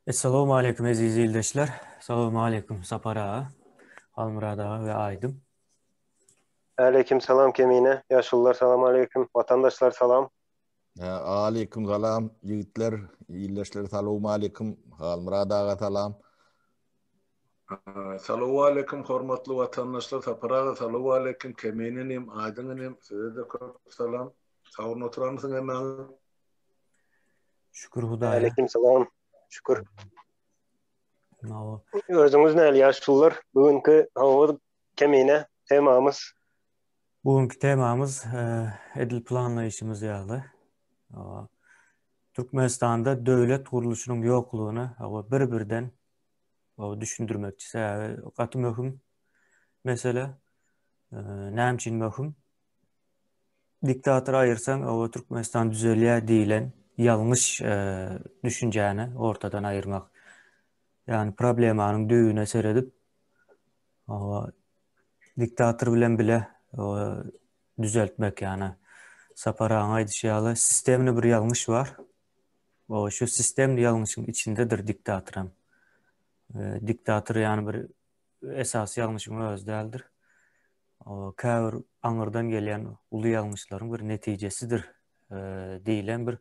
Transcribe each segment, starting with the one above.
Essalawmaleýkum eziz ildeşler. Salawmaleýkum Sapar aga, Halmyrat aga we Aýdym. Aleýkim salam Kemine, ýaşulular salam aleýkim, watandaşlar salam. Aleýkim salam ýigitler, ildeşler salowmaleýkim, Halmyrat aga salam. Salowmaleýkim hormatly watandaşlar, Sapar aga salowmaleýkim, Kemine inim, Aýdyň inim, size-de köp salam. Sagyn oturanmysyň hemmäňiz? Şükür Hudaýa. Aleýkim salam. Şükür. Özüňiz näl ýaşulular? Bu günki hawa Kemine temamyz. Bu günki temamyz edil planlaýşymyz ýaly. Türkmenistanda döwlet gurluşynyň ýoklugyny bir-birden düşündirmekçi. Sebäbi gaty möhüm mesele. Näme üçin möhüm? Diktator aýyrsaň, oba Türkmenistan düzelýär diýlen ýalňyş düşünjäni ortadan aýyrmak. Ýagny problemanyň düýbüne seredip, oba diktator bilen bile düzeltmek ýagny Sapar agaň aýdyşy ýaly sistemny bir ýalňyş bar. O şu sistemny ýalňyşyň içindedir diktatoram. Diktator ýagny bir esasy ýalňyşyň özi däldir. Käbir aňyrdan gelýän uly ýalňyşlaryň bir netijesidir diýlen bir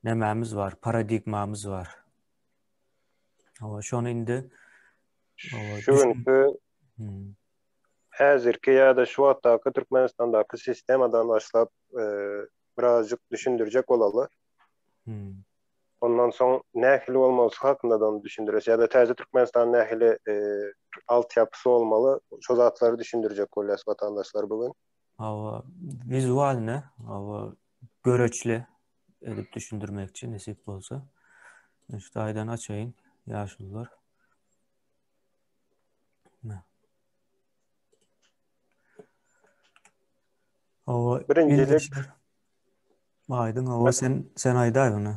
nämämiz bar, paradigmamyz bar. Şony indi şu günki hmm. häzirki ýa-da şu wagtdaky Türkmenistandaky sistemadan başlap birazjyk düşündirjek bolaly. Hmm. Ondan soň nähili bolmalysy hakynda-da ony düşündireris. Ýa-da täze Türkmenistan nähili altyapysy bolmaly, şo zatlary düşündirjek bolýas watandaşlar bu gün. Hawa, wizualny, hawa, göreçli edip düşündirmekçi nesip bolsa. Men şu taýdan açaýyn, ýaşulular. Hawa, Birinjilik Aýdyň hawa sen sen aýdaý ony.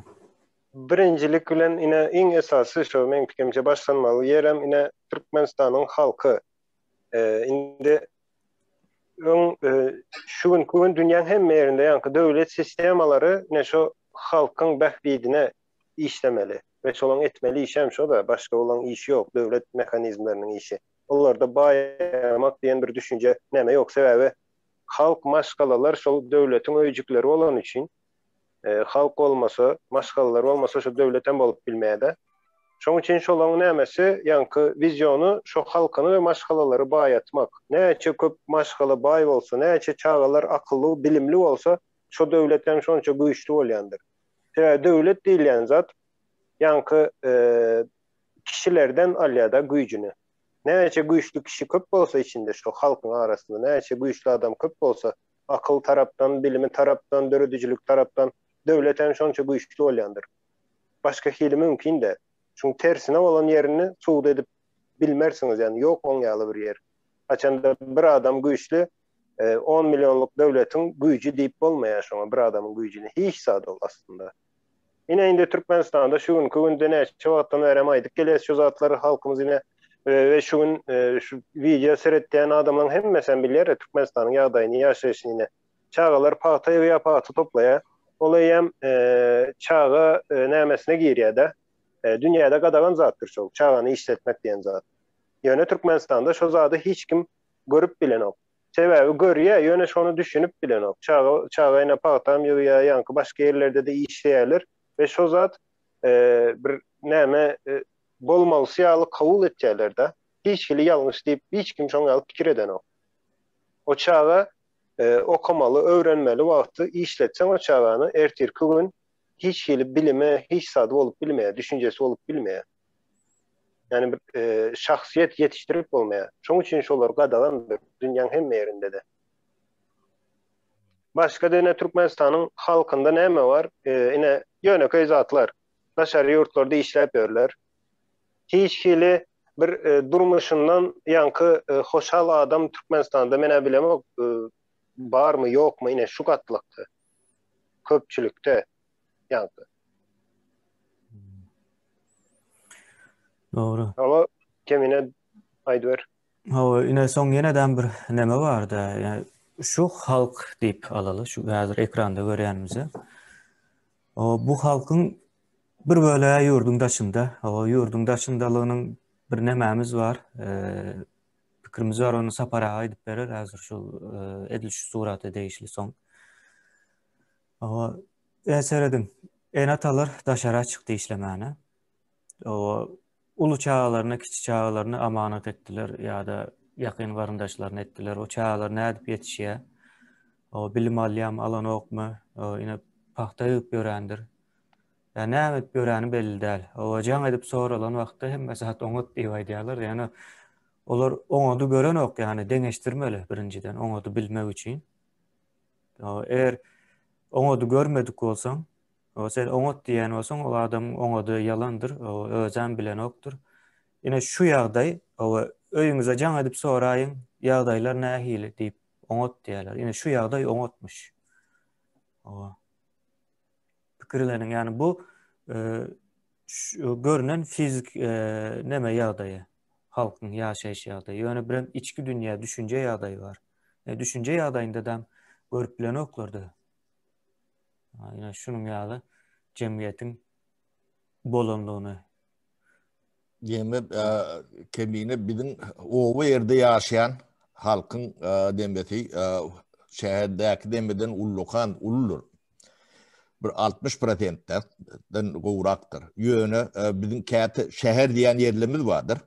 Birinjilik bilen ine iň esasy şo meň pikirimçe başlanmaly ýerem ine Türkmenistanyň halky. Indi öň şu günki gün dünýäň hemme ýerinde ýaňky döwlet sistemalary ine şo halkyň bähbidine işlemeli we şolaň etmeli işem şo-da başga olaň işi ýok döwlet mehanizmleriniň işi. Olarda baýamak diýen bir düşünje näme ýok sebäbi Halk maşgalalar şol döwletiň öýjükleri bolany üçin, halk bolmasa, maşgalalar bolmasa şo döwletem bolup bilmeýär-de. Şoň üçin şolaň nämesi, ýaňky wiziony şo halkyny we maşgalalary baýatmak. Näçe köp maşgala baý bolsa, näçe çagalar akylly, bilimli bolsa, şo döwletem şonça güýçli bolýandyr. Sebäbi döwlet diýilýän zat ýaňky kişilerden alýar-da güýjüni. Näçe güýçli kişi köp bolsa içinde şo halkyň arasynda näçe güýçli adam köp bolsa akyl tarapdan, bilimi tarapdan, döredijilik tarapdan döwlet hem şonça güýçli bolýandyr. Başga hili mümkin däl. Şuň tersine bolan ýerini subut edip bilmersiňiz ýagny ýok oň ýaly bir ýer. Haçanda bir adam güýçli on millionlyk döwletiň güýji diýip bolmaýar şoňa bir adamyň güýjüni hiç zat ol aslynda. Ine indi Türkmenistanda şu günki günde näçe wagtdan bärem aýdyp gelýäs şu zatlary halkymyz ine we şu gün şu wideo seretýän adamlaryň hemmesem bilýär Türkmenistanyň ýagdaýyny ýaşaýşyny ine. Çagalar pagta ýygýar pagta toplaýar. Ol eýýäm çaga nämesine girýär-de. Dünýäde gadagan zatdyr şol çagany işletmek diýen zat. Ýöne Türkmenistanda şo zady hiç kim görüp bilenok. Sebäbi görýär, ýöne şony düşünip bilenok. Çaga çaga ine pagtam ýygýar, ýaňky başga ýerlerde-de işleýärler we şo zat bir näme bolmalysy ýaly kabul etýärler-de. Hiç hili ýalňyş diýip hiç kim şoň ýaly pikir edenok. O çaga okamaly, öwrenmeli wagty işletseň o çagany ertirki gün hiç hili bilimi, hiç zady bolup bilmeýär, düşünjesi bolup bilmeýär. Ýagny bir şahsyýet ýetişdirip bolmaýar. Şoň üçin şolar gadagandyr dünýäň hemme ýerinde-de. Başga-da ine Türkmenistanyň halkynda näme bar? Ine ýönekeý zatlar. Daşary ýurtlarda işläp ýörler. Hiç hili bir durmuşyndan ýaňky hoşal adam Türkmenistanda men-ä bilemok barmy ýokmy ine şu gatlakda. Köpçülikde ýaňky. Dogry. Ama kemine aýdyber. Hawa, ine soň ýenedem bir neme barda, ýa şu halk diýip alaly, şu häzir ekranda görýänimizi. O bu halkyň Bir bölegi ýurduň daşynda. O ýurduň daşyndalygynyň bir nämämiz bar. Pikrimiz bar, ony Sapar aga aýdyp berer häzir şu edil şu surata degişli soň. O serediň, ene-atalar daşara çykdy işlemäne. O uly çagalaryny, kiçi çagalaryny amanat etdiler ýa-da ýakyn garyndaşlaryny etdiler. O çagalar nädip ýetişýär? O bilim alýarmy, alanokmy? O ine pagta ýygyp ýörendir. Ýa näme edip ýöräni belli däl. O jaň edip soralan wagtda hemme zat oňat diýip aýdýarlar. Ýöne olar oňady görenok, ýagny deňeşdirmeli birinjiden oňady bilmek üçin. Eger oňady görmedik bolsaň, O sen oňat diýýän bolsaň, ol adamyň oňady ýalandyr, o özem bilenokdyr. Ine şu ýagdaý, o öýüňize jaň edip soraýyň, ýagdaýlar nähili diýip, oňat diýýärler. Ine şu ýagdaý oňatmyş. O pikirleniň, ýagny bu e, görünen fizik e, neme ýagdaýy, halkyň ýaşaýyş ýagdaýy. Ýöne birem içki dünýä, düşünje ýagdaýy bar. E, düşünje ýagdaýynda da görüp bilenoklar-da. Ýa şunuň ýaly jemgyýetiň bolanlygyny. Diýmek, kemine biziň oba ýerde ýaşaýan halkyň demesi şäherdäki demeden ullakan uludyr. Bir 60 prosentden gowrakdyr. Ýöne biziň käte şäher diýen ýerlerimiz bardyr.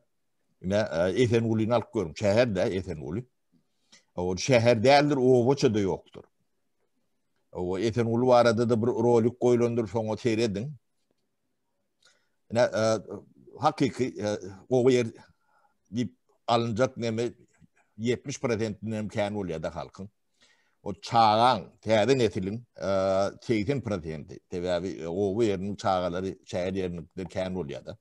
Ine, Esengulyny alyp görüň, şäher-dä Esenguly. Ol şäher däldir, obaça-da ýokdur. O Esenguly barada-da bir rolik goýlandyr, şoňa serediň. Ine, e, hakyky e, gowy ýer diýip alynjak neme 70 prosentinden hem kän bolýar-da halkyň. O çagaň, täze nesiliň 80 e, prosenti, sebäbi oba ýeriniň çagalary şäher ýeriniňden kän bolýar-da.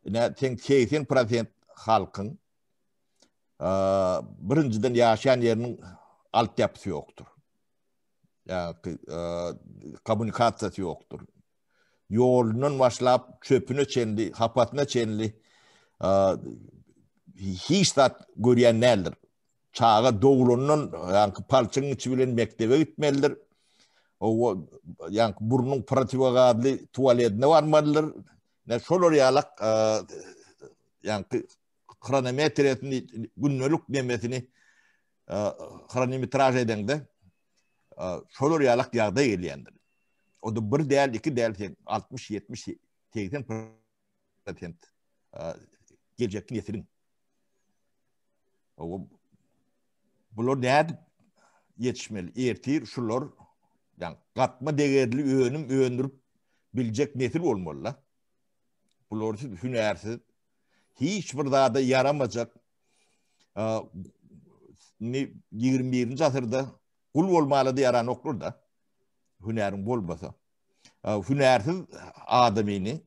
Ine, sen 80 prosent halkyň birinjiden ýaşaýan ýeriniň altyapysy ýokdur. Ýa-ki kommunikasiýasy ýokdur. Ýolundan başlap çöpüne çenli, hapasyna çenli hiç zat görýän däldir. Çaga doglandan ýa-ki palçygyň içi bilen mekdebe gitmelidir. O ýa-ki burnuň protiwogazly tualetine barmalydyr. Ne şolar ýalak ýa-ki hronometriýasyny gündelik nemesini hronometraž edeňde şolar ýalak ýagdaý gelýändir. O da bir däl, iki däl, sen 60, 70, 80 prosent geljekki nesiliň. O bular nädip ýetişmeli? Ertir şular ýa gatma degerli önüm öndürip biljek nesil bolmaly-da. Bular hünärsiz, hiç bir zada ýaramajak indi 21-nji asyrda gul bolmaly-da ýaranoklar-da. Hünäriň bolmasa. Hünärsiz adamyny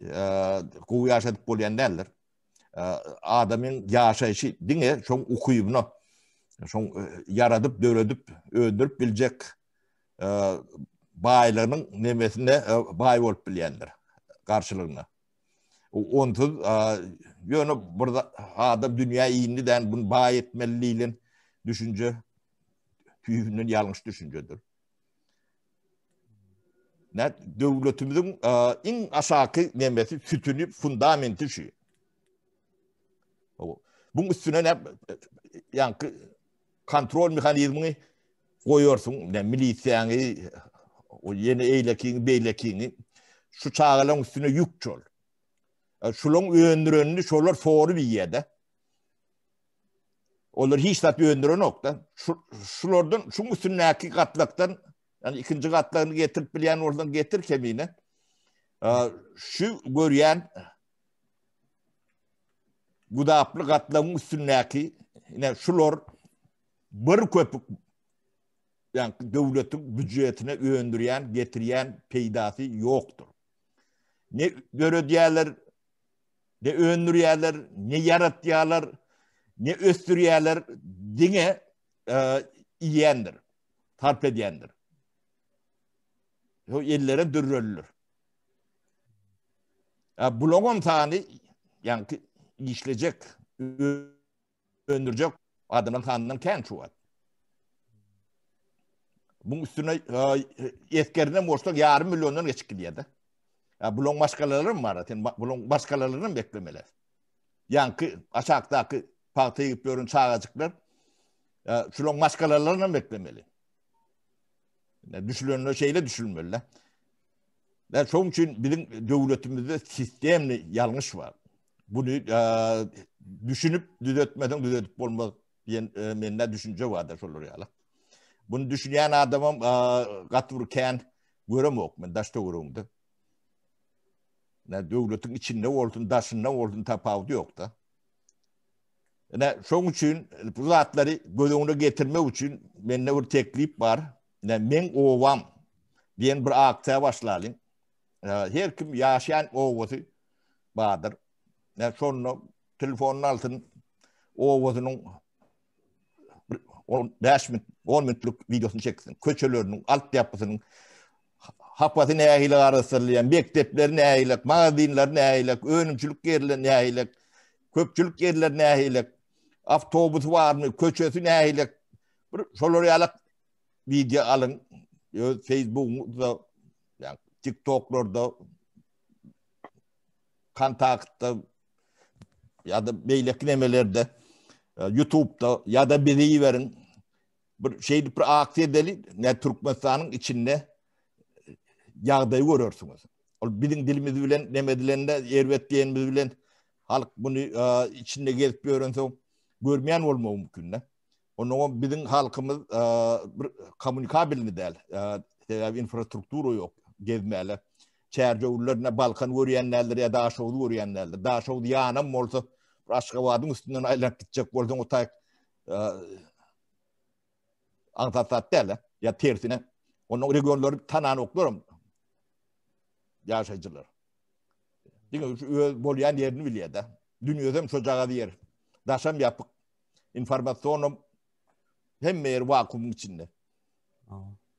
gowy ýaşadyp bolýan däldir. Adamyň ýaşaýşy diňe şoň ukybyna, şoň ýaradyp, döredip, öndürip biljek baýlygynyň nemesine baý bolup bilýändir garşylygyna. Onsuz ýöne bir adam dünýä indi dän bunu baý etmeli diýlen düşünje tüýünden ýalňyş düşünjedir. Nä döwletimiziň iň aşaky nemesi sütüni fundamenti şu. Buň üstüne ne ýaňky kontrol mehanizmini goýarsyň, ne milisiýaňy, o ýene eýlekiňi, beýlekiňi şu çagalaryň üstüne ýük çol. E, şulaň öndürenini şolar sorup iýýär-de. Olar hiç zat öndürenok-da. Şu, şulardan, şuň üstündäki gatlakdan, yani ikinji gatlagyny getirip bilýän bolsaň getir kemine. E, şu görýän gudaply gatlagyň üstündäki ine şular bir köpük ýa döwletiň býujetine öndürýän, getirýän peýdasy ýokdur. Ne döredýärler, ne öndürýärler, ne ýaratýarlar, ne ösdürýärler, diňe e, iýendir, sarp edýändir. Yo ellere dürrelidir. Ya bulaňam sany ýaňky işlejek, öndürjek adamlaryň sanyndan kän şu wagt. Buň üstüne esgerine goşsak ýarym milliondan geçip gidýär-de. Bulaň maşgalalaram bar, sen bulaň maşgalalarynam beklemeli. Ýaňky aşakdaky pagta ýygyp ýören çagajyklar şulaň maşgalalarynam beklemeli. Düşülende şeýle düşülmeli. Ve şoň üçin biziň döwletimizde sistemli ýalňyş bar. Bunu düşünip düzetmeseň düzedip bolmaz diýen mende düşünje bar da şolar ýaly. Bunu düşünýän adamam gaty bir kän göremok men daş töweregimde. Ne döwletiň içinde bolsun, daşynda bolsun tapawudy ýok-da. Ine şoň üçin bu zatlary göz öňüne getirmek üçin mende bir teklip bar. Ine meň obam diýen bir aksiýa başlalyň. Her kim ýaşaýan obasy bardyr. Ine şonda telefonyny alsyn, obasynyň bir 5 minut, 10 minutlyk wideosyny çeksin. Köçeleriniň, altyapysynyň hapasy nähili arassalýar, mekdepleri nähili, magazinler nähili, önümçilik ýerleri nähili, köpçülik ýerleri nähili, awtobusy barmy, köçesi nähili. Bir şolar ýaly wideo alyň. Öz Facebookyňyzda, ýa TikToklarda, kontaktda ýa-da beýleki nemelerde, e, YouTube'da ýa-da bize iberiň. Bir şeýdip bir aksiýa edeli, ne Türkmenistanyň içinde ýagdaýy görersiňiz. Ol biziň dilimiz bilen neme edilende, erbet diýenimiz bilen halk muny e, içinde gezip ýörensoň görmeýän bolmagy mümkin-de. Onnoňam biziň halkymyz bir kommunikabilni däl. Sebäbi infrastruktura ýok gezmäle. Çärjewliler ne Balkan görýän däldir ýa Daşoguz görýän däldir. Daşoguz ýanam bolsa bir Aşgabadyň üstünden aýlanyp gitjek bolsaň o taýk aňsat zat däl ýa tersine. Onuň regionlary tananoklaram ýaşaýjylar. Diňe öz bolýan ýerini bilýär-de. Dünýedem şojagaz ýer. Daşam ýapyk. Informasionam hemme ýer wakuumyň içinde.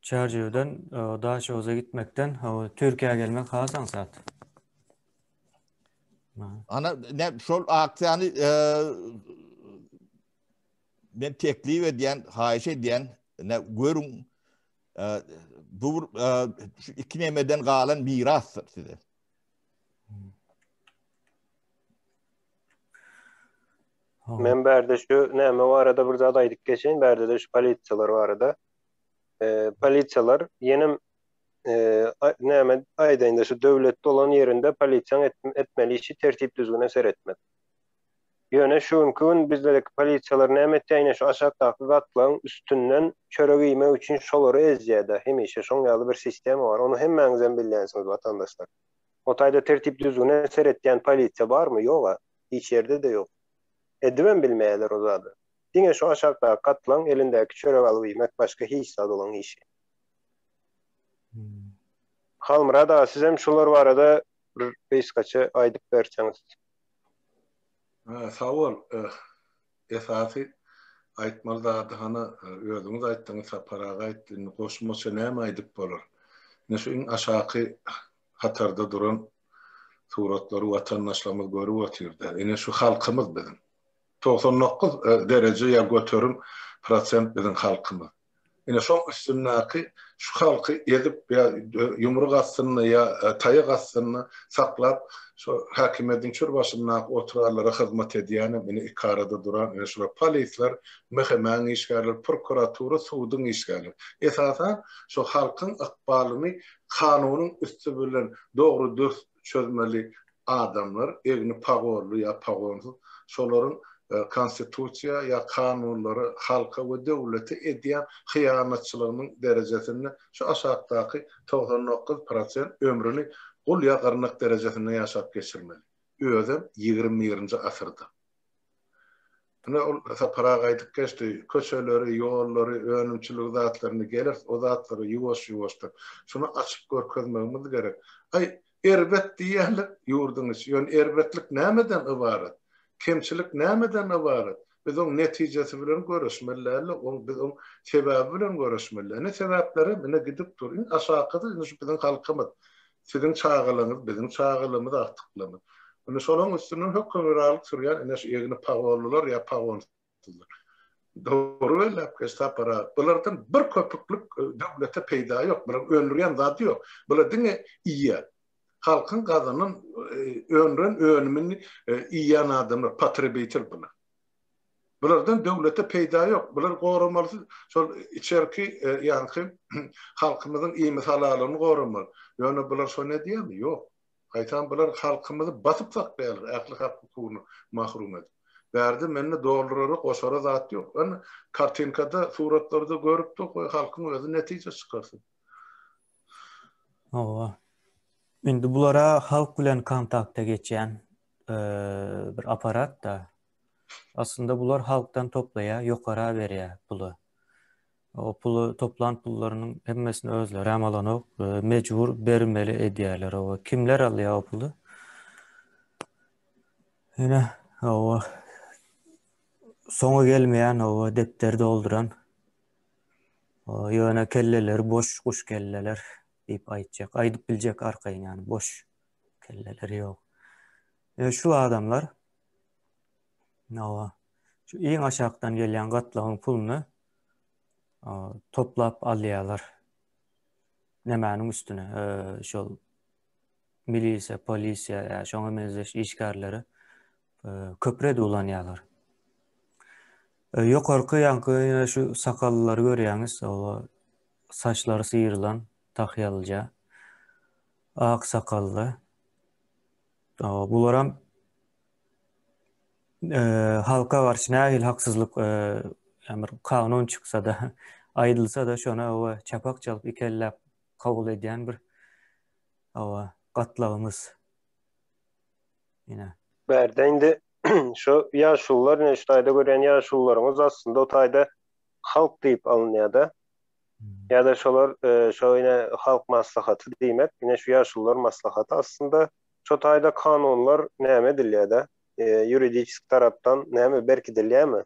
Çärjewden e, Daşoguza gitmekden Türkiýä gelmek has aňsat. Ana ne şol aksiýany e, men teklip edýän, haýyş edýän, ne görüň e, bu bir e, şu iki nemeden galan mirasdyr size. Men bärde şu näme barada bir zat aýdyp geçeýin, bärde-de şu polisiýalar barada. E, polisiýalar ýenem e, näme aýdaýyn-da şu döwletde bolan ýerinde polisiýaň et, etmeli işi tertip düzgüne seretmek. Ýöne şu günki gün bizdeki polisiýalar näme etýär, ine şu aşakdaky gatlagyň üstünden çörek iýmek üçin şolary ezýär-de, hemişe şoň ýaly bir sistema bar. Ony hemmäňizem bilýänsiňiz watandaşlar. O taýda tertip düzgüne seretýän polisiýa barmy? Ýog-a. Hiç ýerde-de ýok. Edibem bilmeýärler o zady. Diňe şu aşakdaky gatlagyň elindäki çörek alyp iýmek başga hiç zat olaň işi. Halmyrat aga sizem şular barada bir gysgaça aýdyp berseňiz. Sag bol. Esasy aýtmaly zady hany özüňiz aýtdyňyz Sapar aga aýtdy. Indi goşmaça näme aýdyp bolar. Ine şu iň aşaky hatarda duran suratlary watandaşlarymyz görüp otyrda. Ine şu halkymyz biziň. 99 dereje ýa göterim prosent biziň halkymyz. Ine şoň üstündäki şu halky ezip ýa ýumruk astynda ýa taýak astynda saklap şo häkimiýetiň çür başyndaky oturanlara hyzmat edýänem ine ikarada duran ine şular polisler, MHM-iň işgärleri, prokuratura, suduň işgärleri. Esasan şo halkyň ykbalyny kanunyň üsti bilen dogry dürs çözmeli adamlar, egni pagonly ýa pagonsyz, şolaryň konstitusiýa ýa kanunlara, halka we döwlete edýän hyýanatçylygynyň derejesinde şu aşakdaky 99 prosent ömrüni gul ýa gyrnak derejesinde ýaşap geçirmeli. Özem ýigrimi birinji asyrda. Ine ol Sapar aga aýdyp geçdi, köçeleri, ýollary, önümçiligi zatlaryny geleris o zatlara ýuwaş-ýuwaşdan. Şuny açyp görkezmegimiz gerek. Aý, erbet diýýärler ýurduň içi. Ýöne erbetlik nämeden ybarat? Kemçilik nämeden ybarat? Biz oň netijesi bilen göreşmeli däl-de, oň biz oň sebäbi bilen göreşmeli. Ine sebäplerem ine gidip dur. Iň aşakysy ine şu biziň halkymyz. Siziň çagalaryňyz, biziň çagalarymyz, agtyklarymyz. Indi şolaryň üstünden hökmürowanlyk sürýän ine şu egni pagonlylar ýa pagonsyzlar. Dogry belläp geç Sapar aga. Bulardan bir köpüklik döwlete peýda ýok. Bularyň öndürýän zady ýok. Bular diňe iýýär. Halkyň gazanan, öndüren önümini iýýän adamlar, potrebitel bular. Bulardan döwlete peýda ýok. Bular goramalysy şol içerki ýaňky halkymyzyň iýmit-halalygyny goramaly. Ýöne bular şony edýärmi? Ýok. Gaýtam bular halkymyzy basyp saklaýarlar, ähli hak-hukugyny mahrum edip. Bärde mende doldurara, goşara zat ýok. Ony kartinkada, suratlarda görüp-de goý halkyň özi netije çykarsyn. Hawa. Indi bulara halk bilen kontakta geçýän bir aparat-da. Aslynda bular halkdan toplaýar, ýokara berýär puly. O puly toplan pullarynyň hemmesini özleri hem alanok, mejbur bermeli edýärler. Owa, kimler alýar o puly? Ine, owa. Soňy gelmeýän owa depder dolduran. O ýöne kelleleri boş guş kelleler diýip aýtjak. Aýdyp biljek arkaýyn ýani boş kelleleri ýok. E, şu adamlar Hawa. Şu iň aşakdan gelýän gatlagyň puluny toplap alýarlar. Nämäniň üstüne? Şol milisiýa, polisiýa, ýa şoňa meňzeş işgärleri köpräk ulanýarlar. Ýokarky ýaňky ýene şu sakallylary görýäňiz, o saçlary syrylan, tahýalyja, ak sakally. Bularam halka garşy nähili haksyzlyk bir kanun çyksa-da, aýdylsa-da şona owa çapak çalyp ikelläp kabul edýän bir owa gatlagymyz. Ine. Bärde indi şu ýaşulular ine şu taýda görýän ýaşulularyňyz aslynda o taýda halk diýip alynýar-da. Ýa-da şolar şo ine halk maslahaty diýmek, ine şu ýaşulular maslahaty aslynda Şo taýda kanunlar näme edilýär-de? Ýuridiçeski tarapdan näme berkidilýärmi?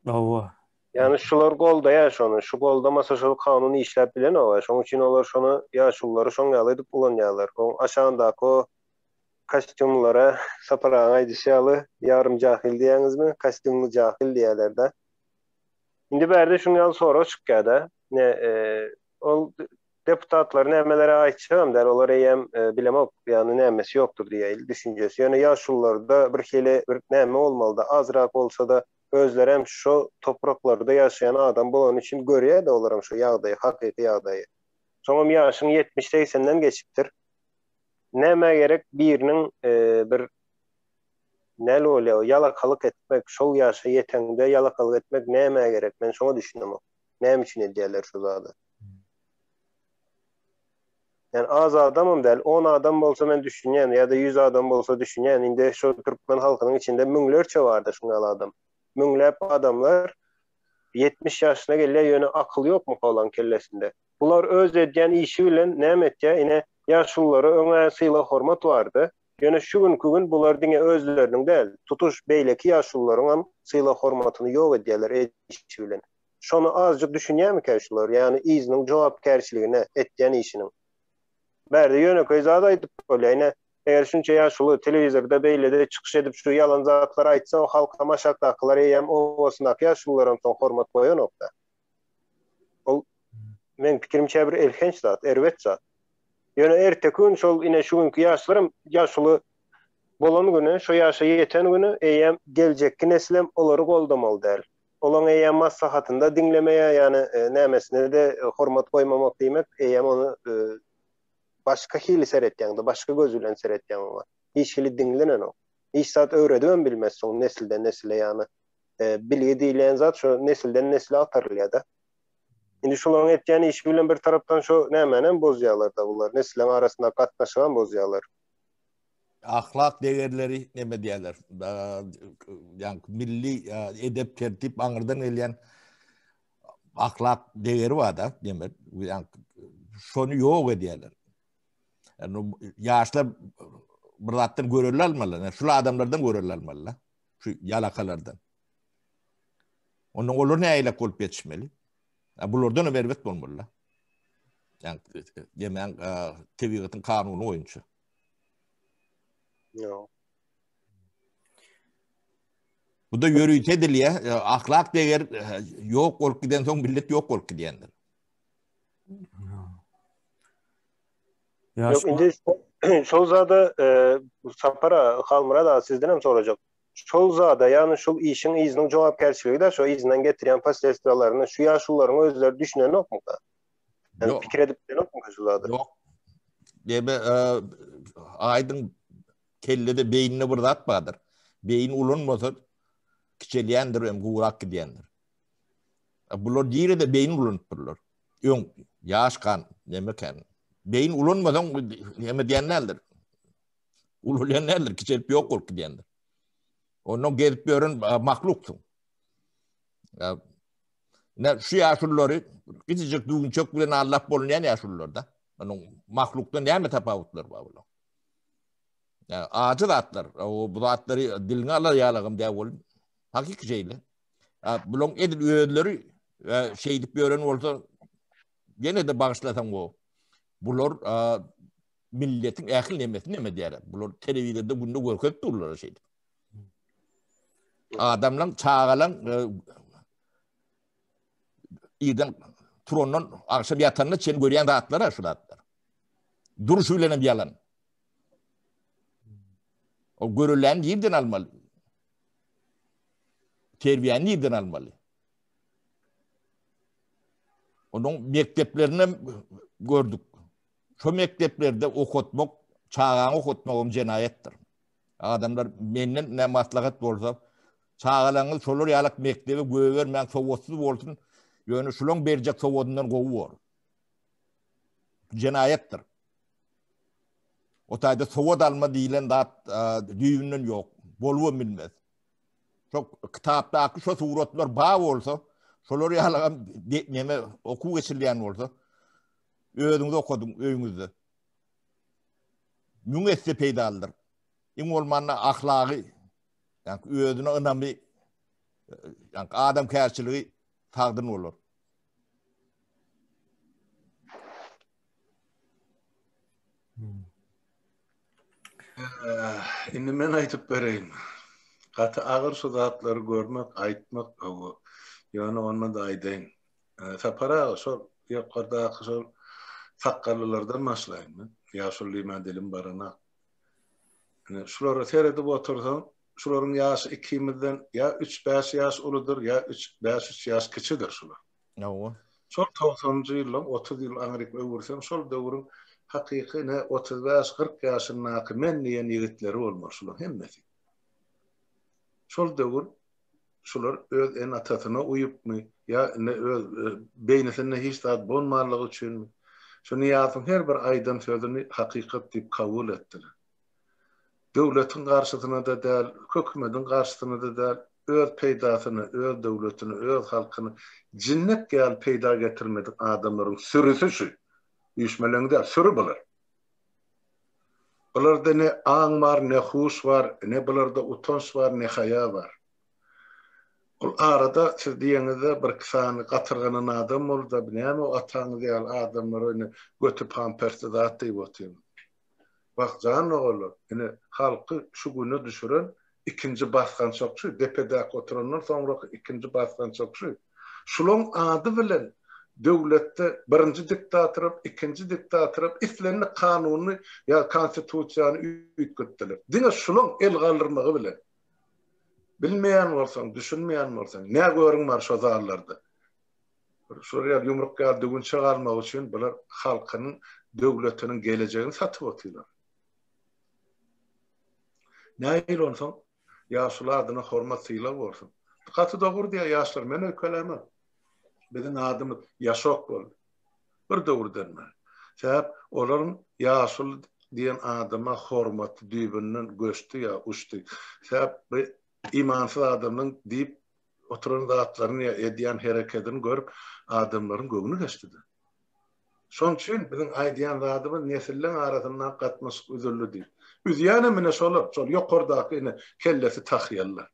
Hawa. Ýagny şular goldaýar şony. Şu goldamasa şol kanun işläp bilenok-a. Şoň üçin olar şony ýaşululary şoň ýaly edip ulanýarlar. Oň aşagyndaky o kostýumlara Sapar agaň aýdyşy ýaly ýarym jahyl diýýäňizmi? Kostýumly jahyl diýýärler-de. Indi bärde şuň ýaly sorag çykýar-da. Ne ol Deputatlar nämelere aýtjagam däl, olar eýýäm bilemok, ýagny nämesi ýokdur diýäýli düşünjesi. Ýöne ýaşulularda bir hili bir näme bolmalyda, azrak bolsa-da özlerem şo topraklarda ýaşaýan adam bolany üçin görýär-de olaram şo ýagdaýy, hakyky ýagdaýy. Soňam ýaşyň ýetmiş-segsenden geçipdir. Nämä gerek biriniň bir näl bolýar, ýalakalyk etmek, şol ýaşa ýeteňde ýalakalyk etmek nämä gerek, men şoňa düşünemok. Näme üçin edýärler şo zady? Yani az adamam däl, 10 adam bolsa men düşünýän ýa-da 100 adam bolsa düşünýän. Indi şu türkmen halkynyň içinde müňlerçe bardyr şuň ýaly adam. Müňläp adamlar 70 ýaşyna gelýär, ýöne akyl ýokmy olaň kellesinde? Bular öz edýän işi bilen näme etýär? Ine, ýaşululara öňä sylag-hormat bardy. Ýöne şu günki gün bular diňe özleriniň däl, tutuş beýleki ýaşulularyňam sylag-hormatyny ýok edýärler işi bilen. Şony azjyk düşünýärmikä şular, ýagny yzynyň jogapkärçiligine, etýän işiniň. Bärde ýönekeý zat aýdyp bolýar, ine, eger şunça ýaşuly telewizorda beýlede çykyş edip şu ýalan zatlary aýtsa, o halkam aşakdakylar eýýäm obasyndaky ýaşulularam soň hormat goýanokda. Ol meň pikirimçe bir elhenç zat, erbet zat. Ýöne erteki gün şol ine şu günki ýaşlaram ýaşuly bolan güni, şo ýaşa ýeten güni eýýäm geljekki neslem olary goldamaly däl. Olaň eýýäm maslahatynda diňlemeýär, ýagny nämesine-de hormat goýmamak diýmek, eýýäm ony başga hili seretýäň-de, başga göz bilen seretýäň oňa. Hiç hili diňlenenok. Hiç zat öwredibem bilmez soň nesilden nesile, ýagny bilgi diýilýän zat şo nesilden nesile agtarylýar-da. Indi şolaryň etýän işi bilen bir tarapdan şo nämänem bozýarlar-da bular, nesilleň arasyndaky gatnaşygam bozýarlar. Ahlak degerleri neme diýerler? Ýagny milli edep tertip aňyrdan gelýän ahlak degeri bar da, demek, ýagny şony ýok edýärler. Ýagny ýaşlar bir zatdan görelde almaly, ýagny şul adamlardan görelde almaly, şu ýalakalardan. Ondan olar nägilek bolup ýetişmeli? Bulardan hem erbet bolmaly. Ýagny demäň tebigatyň kanuny boýunça. Ýok. Bu da ýörite edilýär. Ahlak deger ýok bolup giden soň millet ýok bolup gidýändir. Ýok, indi. Şol zada Sapar aga, Halmyrat aga sizden hem sorajak. Şol zada, ýagny şol işiň yzynyň jogapkärçiligi-de şo yzyndan getirýän posledstwalaryna şu ýaşulularyň özleri düşünenokmyka? Ýagny pikir edip bilenokmyka şu zada? Ýok. Deme, aýdyň kellede beýninde bir zat bardyr. Beýin ulanmasa kiçelýändir hem gurak gidýändir. Bular nirede beýin ulanypdyrlar? Öň ýaşkan nemeken. Beýin ulanmasaň neme diýen däldir. Ulalýan däldir, kiçelip ýok bolup gidýändir. Ondan gezip ýören mahluksyň. Ne şu ýaşululary kiçijik düwünçek bilen allap bolunýan ýaşulularda. Onuň mahlukdan näme tapawutlary bar bular? Ya ajy zatlar. O bu zatlary diliňe alar ýalagam däl bolup. Hakyky şeýle. Bulaň edil özleri şeýdip ýören bolsa ýene-de bagyşlasaň o. Bular milletiň ähli nemesini neme diýýärler. Bular telewizorda günde görkezip durlar şeýdip. Adamlaň, çagalaň irden turandan akşam ýatanyna çen görýän zatlar şu zatlar. Duruşy bilen hem ýalan. O görülen nirden almaly? Terbiýäni nirden almaly? Onuň mekdeplerini hem gördük. Şo mekdeplerde okatmak, çagaňy okatmagam jenaýatdyr. Adamlar menden ne maslahat bolsa, çagalaryňyz şolar ýalak mekdebe goýbermäň, sowatsyz bolsun, ýöne şulaň berjek sowadyndan gowy bor. Jenaýatdyr. O taýda sowat alma diýlen zat düýbünden ýok. Bolubam bilmez. Şo kitapdaky şo suratlar bar bolsa, şolar ýalagam neme okuw geçirilýän bolsa, özüňiz okadyň öýüňizde. Müň esse peýdalydyr. Iň bolmanda ahlagy, ýa özüne ynamy, ýa adamkärçiligi sagdyn bolar. Indi men aýdyp bereýin. Gaty agyr şu zatlary görmek, aýtmak, hawa. Ýöne onda-da aýdaýyn. Sapar aga, şol ýokardaky şol sakgallylardan başlaýyn men. Ýaşuly diýmän dilim baranak. Ine, şulara seredip otursaň, şularyň ýaşy ikimizden ýa üç-bäş ýaş uludyr, ýa üç, bäş-üç ýaş kiçidir şular. Hawa. Şol togsanynjy ýyllaň 30 ýyl aňryk öwürseň şol döwrüň hakyky ine 35-40 ýaşyndaky men diýen ýigitleri bolmaly şulaň hemmesi. Şol döwür şular öz ene-atasyna uýupmy ýa ine öz beýnisinde hiç zat bolmanlygy üçinmi şu Nyýazowyň her bir aýdan sözüni hakykat diýip kabul etdiler. Döwletiň garşysyna-da däl, hökümediň garşysyna-da däl, öz peýdasyna, öz döwletine, öz halkyna jinnek ýaly peýda getirmedik adamlaryň sürüsi şu. Üýşmeleň däl, süri bular. Bularda ne aň bar, ne huş bar, ne bularda utanç bar, ne haýa bar. Ol arada siz diýeňizde birki sany gatyrganan adam boldy-da, bu näme o ataňyz ýaly adamlara ine göti pampersli zat diýip otyrmyz. Wah, jan doganlar, ine, halky şu güne düşüren ikinji basgançak şu, depedäki oturandan soňraky ikinji basgançak şu. Şulaň ady bilen döwletde birinji diktatoram, ikinji diktatoram islendik kanuny ýa konstitusiýany üýtgetdiler. Diňe şulaň el galdyrmagy bilen. Bilmeýän bolsaň, düşünmeýän bolsaň, nä görüň bar şo zallarda? Şular ýaly ýumruk ýaly düwünçek almak üçin bular halkynyň, döwletiniň gelejegini satyp otyrlar. Nähili onsoň ýaşuly adyna hormat sylag bolsun. Gaty dogry diýýär ýaşlar men öýkelämok. Biziň adymyz Ýaşok boldy. Bir döwürden bäri. Sebäp olaryň ýaşuly diýen adama hormaty düýbünden göçdi ýa uçdy. Sebäp bu imansyz adamyň diýip oturan zatlaryny ýa edýän herekedini görüp adamlaryň göwni geçdi-de. Şonuň üçin biziň aýdýan zadymyz nesilleň arasyndaky gatnaşyk üzüldi diýip. Üzýänem ine şolar, şol ýokardaky ine kellesi tahýalylar.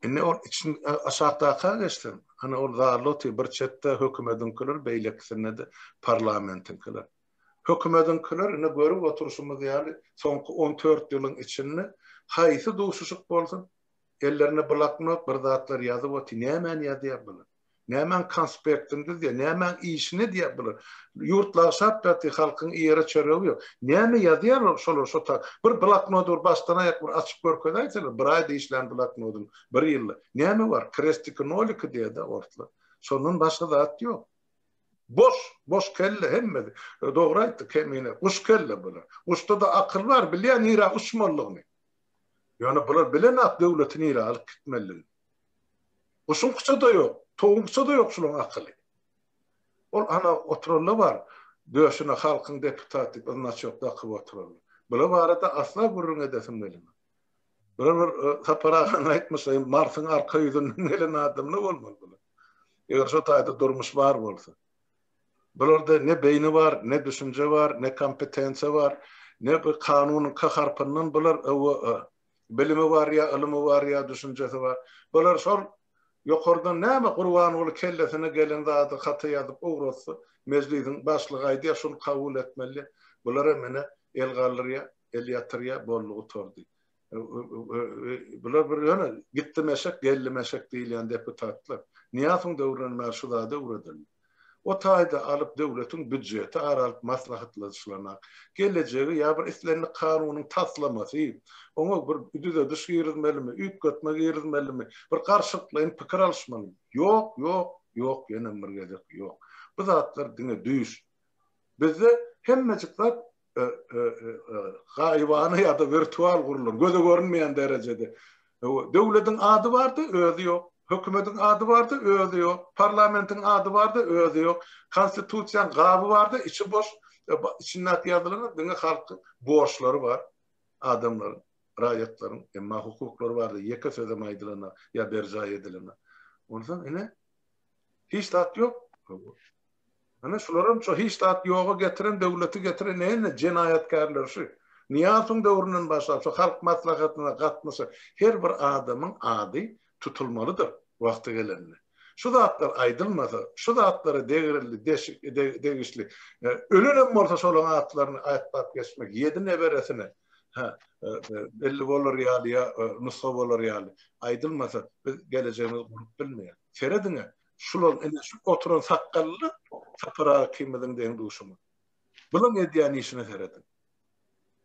Indi ol için aşakdaka geçseň, ana ol zalda otyr, bir çetde hökümediňkiler, beýlekisinde-de parlamentiňkiler. Hökümediňkiler ine görüp oturyşymyz ýaly soňky on dört ýylyň içinde haýsy duşuşyk bolsun, Ellerinde bloknot bir zatlar ýazyp otyr. Nämäni ýazýar bular? Nämäň konspektini düzýär, nämäň işini edýär bular. Ýurt lagşap ýatyr, halkyň iýere çöregi ýok. Näme ýazýarlar şolar şo ta bir bloknody bir başdan aýak bir açyp görkezäýseler, bir aýda işlän bloknodyny, bir ýylda. Näme bar? Krestiki noliki diýýär-dä orslar. Şondan başga zat ýok. Boş, boş kelle hemmesi. Dogry aýtdy Kemine, guş kelle bular. Guşda-da akyl bar, bilýär nirä uçmalydygyny. Ýöne bular bilenok döwleti nirä alyp gitmelidigini. Guşuňkyça-da ýok, towuňkyça-da ýok şularyň akyly. Ol ana oturanda bar, döşüne halkyň deputaty diýip znaçok dakyp oturanlar. Bular barada asla gürrüň edesim gelenok. Bular bir Sapar aganyň aýtmyşlaýyn Marsyň arka ýüzünden gelen adamlar bolmaly bular. Eger şo taýda durmuş bar bolsa. Bularda ne beýni bar, ne düşünje bar, ne kompetensiýa bar, ne bir kanunyň k harpyndan bular bilimi bar ýa ylymy bar ýa düşünjesi bar. Bular şol ýokardan näme Gurbanguly kellesine gelen zady hata ýazyp ugratsa, mejlisiň başlygy aýdýar şuny kabul etmeli. Bular hem ine el galdyrýar, el ýatyrýar, boldy gutardy. Bular bir ýöne gitdim eşek, geldim eşek diýilýän deputatlar. Nyýazowyň döwründen bäri şu zady öwredildi. O taýda alyp döwletiň býudjeti ara alyp maslahatlaşylanak. Gelejegi ýa bir islendik kanunyň taslamasy, oňa bir düzediş girizmelimi, üýtgetme girizmelimi, bir garşylyklaýyn pikir alyşmalymy? Ýok, ýok, ýok, ýenem bir gezek ýok. Bu zatlar diňe düýş. Bizde hemmejik zat gaýybana ýa-da wirtual gurlan, göze görünmeýän derejede. Döwletiň ady bardy, özi ýok. Hökümetiň ady bardy, özi ýok. Parlamentiň ady bardy, özi ýok. Konstitusiýanyň gaby bardy, içi boş. Içindäki ýazylanlar diňe halkyň borçlary bar, adamlaryň, raýatlaryň, emma hukuklary bardy, ýeke sözem aýdylanok ýa berjaý edilenok. Onsoň ine, hiç zat ýok. Ana şularam şo hiç zat ýoga getiren döwleti getiren ene jenaýatkärler şu. Nyýazowyň döwründen başlap şu halk maslahatyna gatnaşan her bir adamyň ady tutulmalydyr wagty gelende. Şu zatlar aýdylmasa, şu zatlara degrilli deşik degişli ölenem bolsa şolaň atlaryny aýtbap geçmek ýedi neberesine hä belli bolar ýaly ýa nusga bolar ýaly aýdylmasa biz gelejegimizi gurup bilmeýäs. Serediňä Şular ine şu oturan sakgallylar Sapar aga ikimiziň deň duşumyz. Bulaň edýän işine serediň.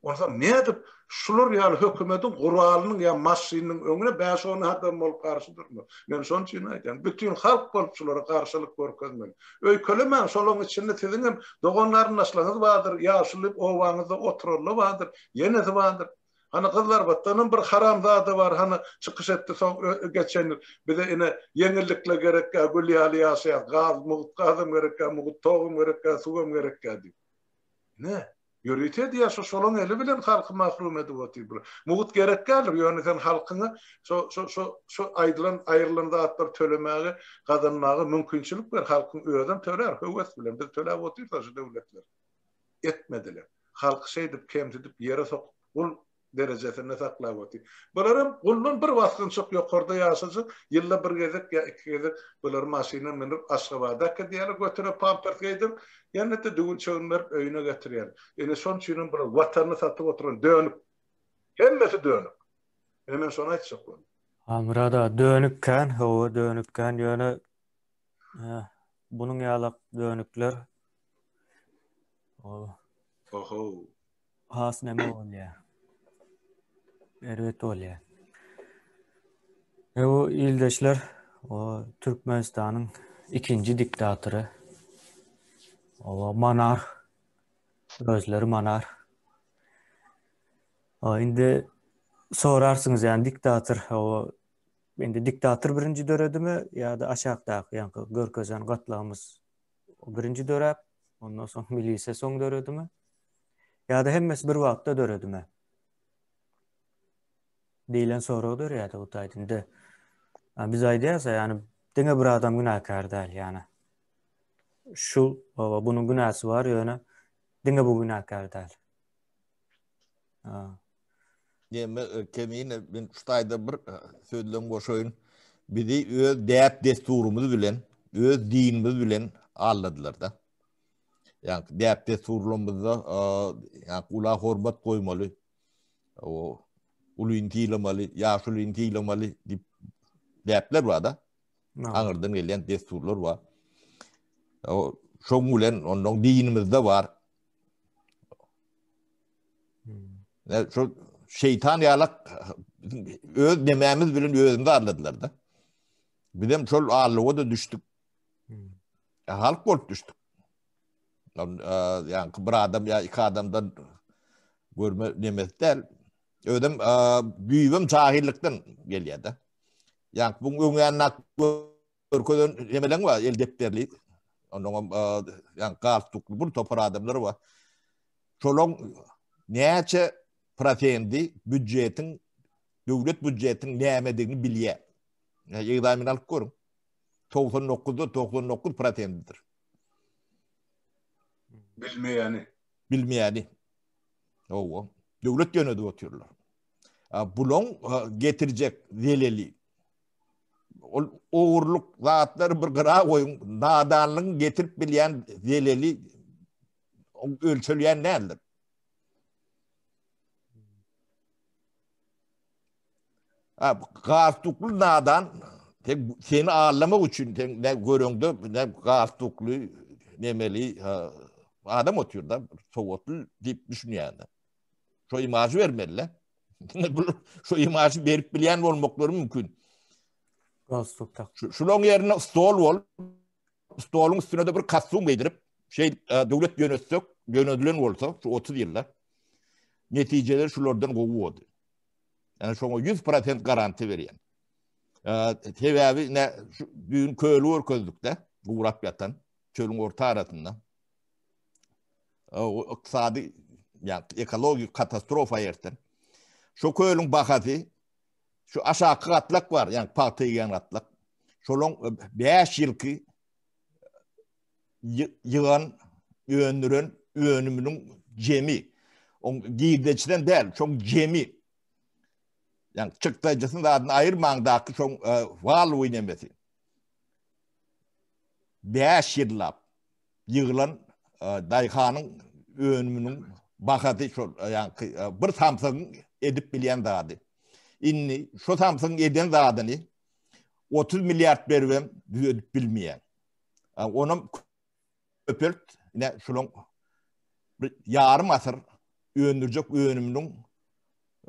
Onsoň nädip şular ýaly hökümediň guralynyň ýa maşynynyň öňüne bäş-on adam bolup garşy durmak. Men şonuň üçin aýdýan, bütin halk bolup şulara garşylyk görkezmeli. Öýkelemäň, şolaryň içinde siziň hem dogan-garyndaşlaryňyz bardyr, ýaşuly obaňyzda oturanlar bardyr, ýenesi bardyr. Hany Gyzlarbatdanam bir haramzada bar hany çykyş etdi soň geçen ýyl bize ine ýeňillikle gerekkä gül ýaly ýaşaýas gaz mugt gazam gerekkä mugt togam gerekkä suwam gerekkä diýip. Ine ýörite edýär şo şolaň eli bilen halky mahrum edip otyr bular. Mugt gerek däldir ýöne sen halkyňa şo şo şo şo aýdylan aýrylan zatlary tölemäge gazanmaga mümkinçilik ber halkyň özem tölär höwes bilen biz töläp otyrys şu döwletler. Etmediler. Halky şeýdip kemsidip ýere sokup gul derejesinde saklap otyr. Bularam guldan bir basgançak ýokarda ýaşajak, ýylda bir gezek ýa iki gezek bulary maşyna münürip Aşgabada äkidýärler, götüne pampers geýdirip, ýene-de düwünçegini berip öýüne getirýärler. Ine şonuň üçinem bular watanyny satyp oturan dönük. Hemmesi dönük. Ine men şony aýtjak boldum. Ha Myrat aga dönük kän, hawa dönük kän ýöne bunuň ýalak dönükler Oho. Has näme bolýar? Erbet bolýar. E bu ildeşler o Türkmenistanyň ikinji diktatory. O monarh. Özleri monarh. O indi sorarsyňyz ýani diktator o indi diktator birinji döredimi ýa-da aşakdaky ýaňky görkezen gatlagymyz birinji döräp, ondan soň milisiýa soň döredimi? Ýa-da hemmesi bir wagtda döredimi? Diýlen sorag döreýär bu taýda. Indi biz aýdýarys, ýagny diňe bir adam günäkär däl, ýagny şu baba bunuň günäsi bar, ýöne diňe bu günäkär däl. Neme Kemine men şu taýda bir sözlem goşaýyn. Bizi öz däp-dessurymyz bilen, öz dinimiz bilen aldadylar-da. Ýa däp-dessurlarymyzda ýa ula hormat goýmaly, o ulyny sylamaly, ýaşulyny sylamaly diýip däpler bar-da. Aňyrdan gelýän dessurlar bar. O şoň bilen ondan dinimizde bar. Ne şu şeytan ýalak öz nemämiz bilen özümizi aldadylar da. Bizem şol allyga da düşdük. Halk bolup düşdük. Ýa bir adam ýa iki adamdan görme nemesi däl. Özem düýbem jahillykdan gelýär-de. Ýa bu öňýanına görkezen nemeleň bar, el depderli. Ondan ýa galstukly bir topar adamlar bar. Şolaň näçe prosendi býudjetiň döwlet býudjetiň nämedigini bilýär. Egzamin alyp görüň. 99-da 99 prosendidir. Bilmeýäni. Bilmeýäni. Hawa. Döwlet ýönedip otyrlar. Bulaň getirjek zeleli ol ogurlyk zatlary bir gyra goýuň, nadanlygyň getirip bilýän zeleli ölçelýän däldir. Ha, galstukly nadan sen, seni aldamak üçin sen ne göreňde ne galstukly nemeli ha, adam otyr da sowatly diýip düşünýän. Şo imajy bermeli. Şo imajy berip bilýän bolmaklary mümkin. Galstuk tak. Şulaň ýerine stol bol. Stoluň üstüne de bir kostum geýdirip, şey e, döwlet ýönetsek, ýönedilen bolsa şu 30 ýylda netijeler şulardan gowy boldy. Yani şoňa 100% garanti berýän. Sebäbi ne şu düýn köli görkezdik-de, gurap ýatan çölüň orta arasynda. O ykdysady, ýa ekologik katastrofa erten. Şu kölüň bahasy şu aşaky gatlak bar, ýa pagta ýygan gatlak. Şolaň 5 ýylky ýygan, öndüren önüminiň jemi. Oň girdejiden däl, şoň jemi. Ýa çykdajysyny zadyny aýyrmaňdaky şoň e, waluwy nemesi. 5 ýyllap ýygylan e, daýhanyň önüminiň bahasy şol e, ýa bir samsygyň edip bilýän zady. Indi şo samsygyň eden zadyny 30 milliard beribem düzedip bilmeýän. Onam köpelt, ine şulaň bir ýarym asyr öndürjek önüminiň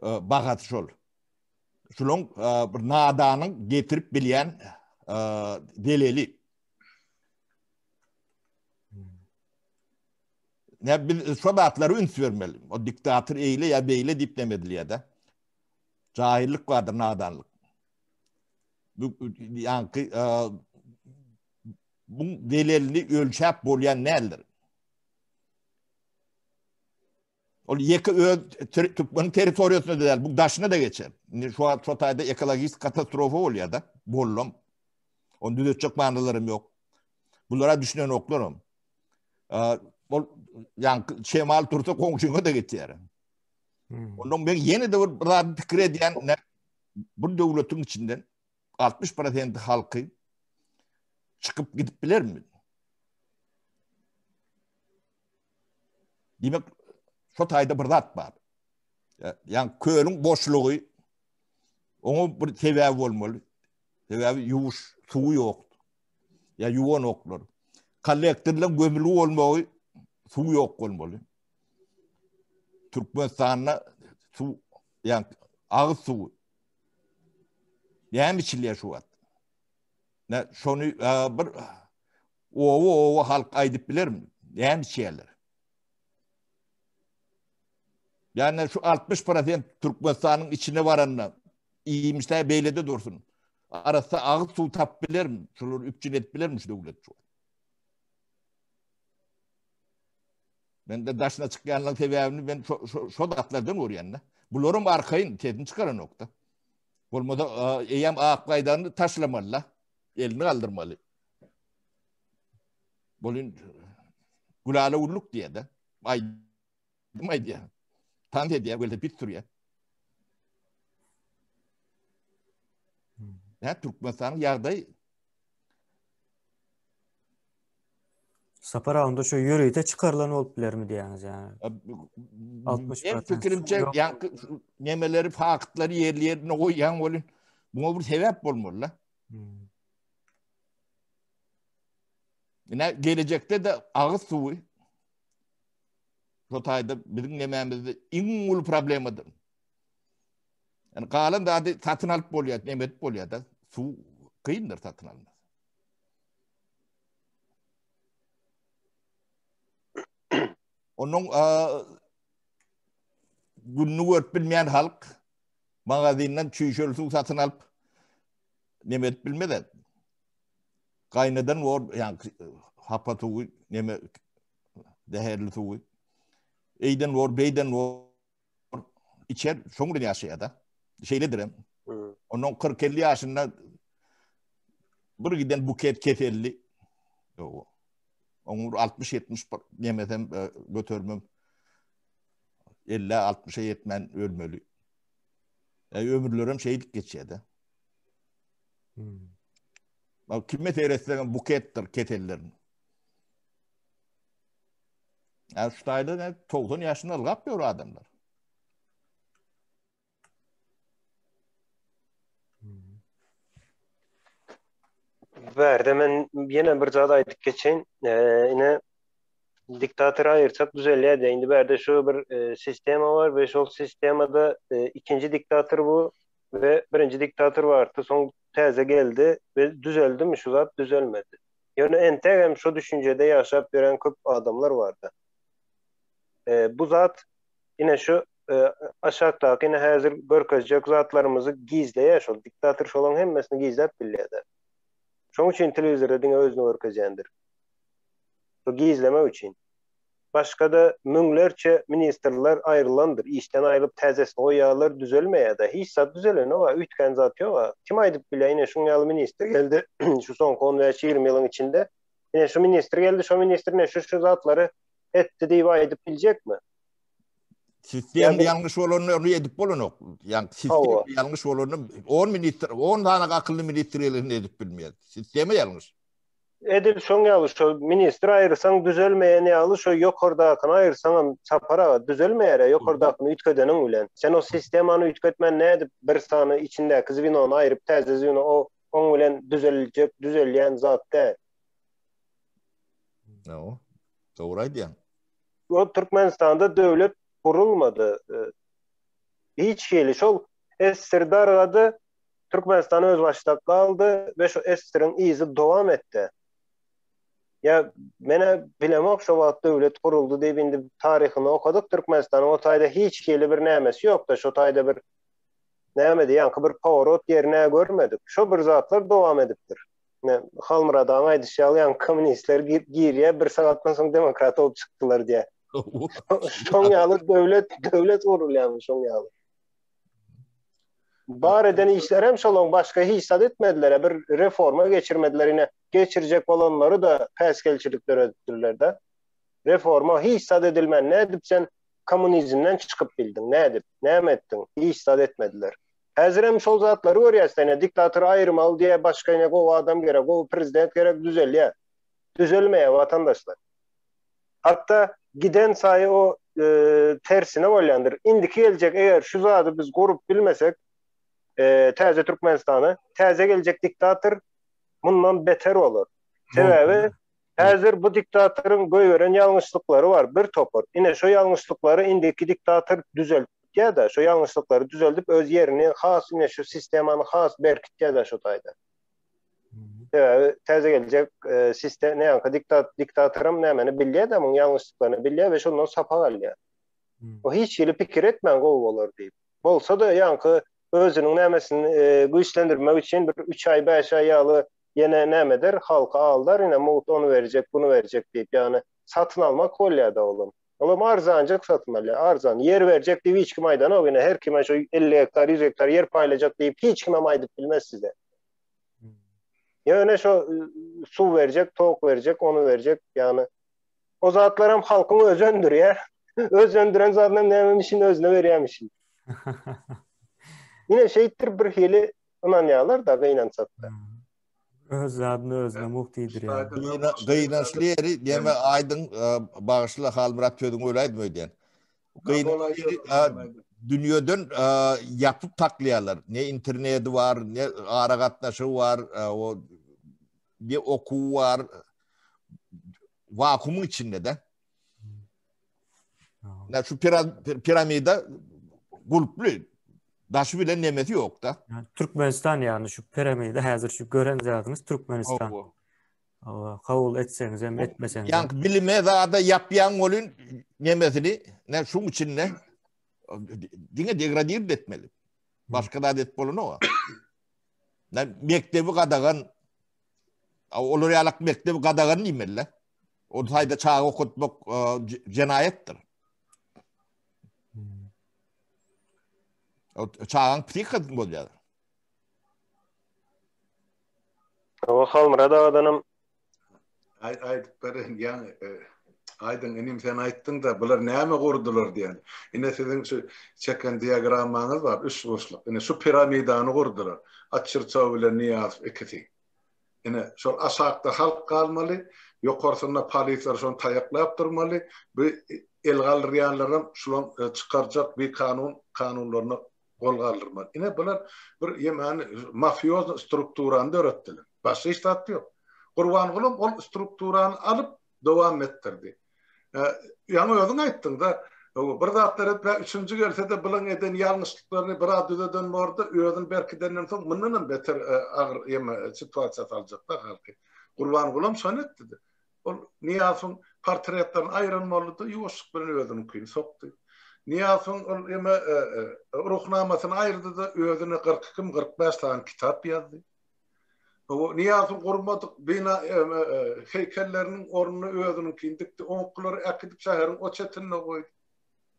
e, bahasy şol. Şulaň e, bir nadanyň getirip bilýän e, deleli. Ne biz şo zatlara üns bermeli. O diktator eýle ýa beýle diýip näme edilýär-de. Jahillik bardyr, nadanlyk. Bu ýaňky bu zelelini ölçäp bolýan däldir. Ol ýeke öz türkmeniň territoriýasynda däl, bu daşyna da geçer. Indi şu wagt şu taýda ekologik katastrofa bolýar-da, boldum. Onu düzetjek manylarym ýok. Bulara düşünenoklarym. Ol ýaňky şemal tursa goňşyňa da geçýär. Hmm. Ondan men ýene de bir zat pikir edýän, bir döwletiň içinden 60 prosent halky çykyp gidip bilermi? Diýmek, şo taýda bir zat bar. Ýa kölüň boşlugy oňa bir sebäbi bolmaly. Sebäbi ýuwuş suwy ýok. Ýa ýuwanoklar. Kollektorlaryň gömülgi bolmagy suw ýok bolmaly. Türkmenistanda suw, ýa agyz suwy Näme içilýär şu wagt? Ne şony e, bir oba-oba halk aýdyp bilermi? Näme içýärler? Yani şu 60% Türkmenistanyň içine baranda iýmişler beýlede dursun. Arassa agyz suw tap bilermi? Şulary üpjün edip bilermi şu döwlet şu? Men de daşyna çykýanlaryň sebäbini men şo şo şo zatlardan görýän-de. Bularam arkaýyn sesini çykaranok-da. Bolmasa eýýäm ak baýdagyny taşlamaly-la. Elini galdyrmaly. Bolyn Gülala ulluk diýýär-de. Aýdym aýdýar. Tans edýär, welosiped sürýär. Hä, Türkmenistanyň ýagdaýy Sapar aga onda şu ýörite çykarylan bolup bilermi diýýäňiz ýa? 60 Men pikirimçe ýaňky nemeleri faktlary ýerli ýerine goýýan welin muňa bir sebäp bolmaly-da. Hmm. Ine gelejekde-de agyz suwy şo taýda biziň nemämizde iň uly problemadyr. Yani galan zady satyn alyp bolýar, neme edip bolýar da, suw kyndyr satyn almak. Onuň gününü görüp bilmeýän halk magazinden çüýşeli suw satyn alyp neme edip bilmez. Gaýnadan bor, ýa hapa suwy, neme zäherli suwy. Eýden bor, beýden bor. Içer, şoň bilen ýaşaýar da. Şeýledir hem. Ondan 40-50 ýaşynda bir giden buket keselli. Ýok. Oň 60-70 nemesem e, göterimim 50-60-a ýetmän ölmeli. E, ömürlerem şeýdip geçýär-de. Hmm. Bak kime seretseňem buketdir keselleriň. Ya şu taýda ne 90 ýaşynda ylgap ýör adamlar. Bärde men ýene bir zat aýdyp geçeýin. Ee, ine diktator aýyrsak düzelýär-de. Indi bärde şu bir e, sistema bar we şol sistemada e, ikinji diktator bu we birinji diktator bardy, soň täze geldi we düzeldimi şu zat düzelmedi. Ýöne entegem şu düşünjede ýaşap ýören köp adamlar bardy. E, bu zat ine şu e, aşakdaky ine häzir görkezjek zatlarymyzy gizleýär şol diktator şolaryň hemmesini gizläp bilýär-de. Şoň üçin telewizorda diňe özüni görkezýändir. Bu gizlemek üçin. Başga-da müňlerçe ministrler aýrylandyr. Işden aýrylyp täzesini goýýarlar, düzelmeýär-de. Hiç zat düzelenok-a, üýtgän zat ýok-a. Kim aýdyp bilýär, ine şuň ýaly ministr geldi, şu soňky on bäş-ýigrimi ýylyň içinde, ine şu ministr geldi, şo ministr ine şu-şu zatlary etdi diýip aýdyp biljekmi? Sistem ýalňyş bolanda ony edip bolanok. Ýa sistem ýalňyş bolanda 10 ministr, 10 sany akylly ministr gelende edip bilmeýär. Sistema ýalňyş. Edil şoň ýaly şo ministri aýyrsaň düzelmeýän ýaly şo ýokardakyny aýyrsaňam Sapar aga düzelmeýärä ýokardakyny üýtgedeniň bilen. Sen o sistemany üýtgetmän nädip bir sany içindäki zwinony aýryp täze zwino o oň bilen düzeljek düzelýän zat däl. No. Dogry aýdýaň. O Türkmenistanda döwlet gurulmady. Hiç hili şol SSR dargady Türkmenistan özbaşdak galdy we şu SSR-iň yzy dowam etdi. Ýa menä bilemok şo wagt döwlet guruldy diýip indi taryhyny okadyk Türkmenistanyň o taýda hiç hili bir nämesi ýokda şo taýda bir näme diýýän bir poworot ýerini görmedik. Şo bir zatlar dowam edipdir. Ne Halmyrat agaň aýdyşy ýaly ýaňky kommunistler girýär bir sagatdan soň demokrat bolup çykdylar diýýär. Şoň ýaly döwlet döwlet gurulýarmy şoň ýaly. Bar eden işleri hem şolaň başga hiç zat etmediler bir reforma geçirmediler ine geçirjek bolanlary da päsgelçilik döredipdirler de. Reforma hiç zat edilmän nädip sen kommunizmden çykyp bildiň nädip näme etdiň hiç zat etmediler. Häzir hem şol zatlary görýäs ine diktatory aýyrmaly diýä başga ine gowy adam gerek gowy prezident gerek düzelýär. Düzelmeýär watandaşlar. Hatda giden saýy o tersine bolýandyr. Indiki geljek eger şu zady biz gurup bilmesek, täze Türkmenistany, täze geljek diktator mundan beter bolar. Sebäbi häzir bu diktatoryň goýberen ýalňyşlyklary bar bir topar. Ine şo ýalňyşlyklary indiki diktator düzeltýär-de, şo ýalňyşlyklary düzeldip öz ýerini has ine şu sistemany has berkitýär-de şo taýda. Sebäbi täze geljek e, sistem ne ýa diktat diktatoram nämeni bilýär-de, muň ýalňyşlyklaryny bilýär we şondan sapak alýar. Hmm. O hiç hili pikir etmän gowy bolar diýip. Bolsa-da ýaňky özüniň nämesini e, güýçlendirmek üçin bir 3 aý, 5 aý ýaly ýene näme eder, halky aldar, ine mugt ony berjek, bunu berjek diýip, ýagny satyn almak bolýar-da olam. Olam arzanjyk satyn alýar, arzan. Ýer berjek diýip hiç kim aýdanok, ine her kime şu 50 gektar, 100 gektar ýer paýlajak diýip hiç kimem aýdyp bilmez size. Ýöne şo suw berjek, tok berjek, ony berjek, ýagny o zatlaram halkyň özi öndürýär. Öz öndüren zadyny hem nämemişin özüne berýärmişin. Ýene şeýtdir bir hili ynanýarlar da gynansak-da. Öz zadyny özüne mugt iýdirýär. Gynançly ýeri, näme aýdyň, bagyşla Halmyrat sözüňi böläýdim öýdýän. Gynançly dünýeden ýapyp saklaýarlar. Ne interneti bar, ne aragatnaşygy bar, o ne okuwy bar. Wakuumyň içinde de. Ya şu piramida gulply. Daşy bilen nemesi ýok da. Türkmenistan ýagny şu piramida häzir şu gören zadyňyz Türkmenistan. Hawa, kabul etseňiz hem etmeseňiz. Ýa bilime zada ýapýan bolun nemesini ne şuň içinde diňe degradir etmeli. Başga zat et bolanok. Ne mekdebi gadagan olar ýalak mekdebi gadagan diýmeli. O taýda çaga okutmak jenaýatdyr. O çagaň psihikasyny bozýar. Hawa Halmyrat agadanam Aý aýdyp bereýin, ýaňy e, aýdyň inim sen aýtdyň-da, bular näme gurdular diýen. Ine siziň şu çeken diagrammaňyz bar, üç burçluk. Ine şu piramidany gurdular. Atçyrçow bilen Nyýazow ikisi. Ine şol aşakda halk galmaly, ýokarsynda polisler şony taýaklap durmaly. Bu el galdyrýanlaram şulaň e, çykarjak bikanun kanunlaryna gol galdyrmaly. Ine bular bir ýemany mafioz strukturany döretdiler. Başga hiç zat ýok. Gurbangulam ol strukturany alyp dowam etdirdi. Ýaňy özüň aýtdyň-da, bir zatlar edip, üçünji gelse-de bulaň eden ýalňyşlyklaryny biraz düzeden borda, özüni berkidenden soň mundan hem beter agyr ýeme situasiýa saljak-da halky. Gurbangulam şony etdi-de. Ol Nyýazowyň portretlerini aýyran boldy-da, ýuwaşlyk bilen özüniňkini sokdy. Nyýazowyň ol eme Ruhnamasyny aýyrdy-da, özüne 42-mi, 45 sany kitap ýazdy. Nyýazowyň gurmadyk bina heýkelleriniň ornuna özüniňkini dikdi. Oňkulary äkidip şäheriň o çetinde goýdy.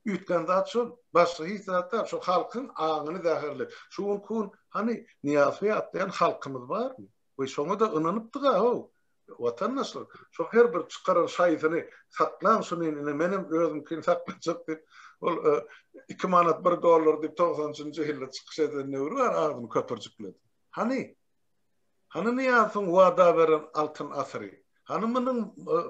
Üýtgän zat şol. Başga hiç zat däl. Şu halkyň aňyny zäherledi. Şu günki gün hany Nyýazowy ýatlaýan halkymyz barmy? We şoňa-da ynanypdyk-a, how. Watandaşlar, şo her bir çykaran şaýsyny saklaň şuny ine menem özümkini saklajak diýip, ol 2 manat 1 dollar diýip 93-nji ýylda çykyş eden döwri bar, agzyny köpürjikledi. Hany? Hany Nyýazowyň wada beren altyn asyry? Hany munuň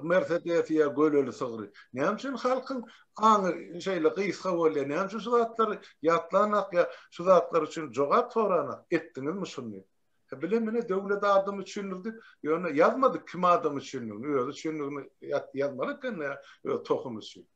Mersedesi ýa göleli sygry? Näme üçin halkyň aňy şeýle gysga bolýar? Näme üçin şu zatlary ýatlanak ýa şu zatlar üçin jogap soranak? Etdiňizmi şuny diýip. Hä bilemine döwlet adam üçindir diýip, ýöne ýazmady kim adam üçindigini, özi üçindigini ýazmaly eken-dä, öz tohumy üçin.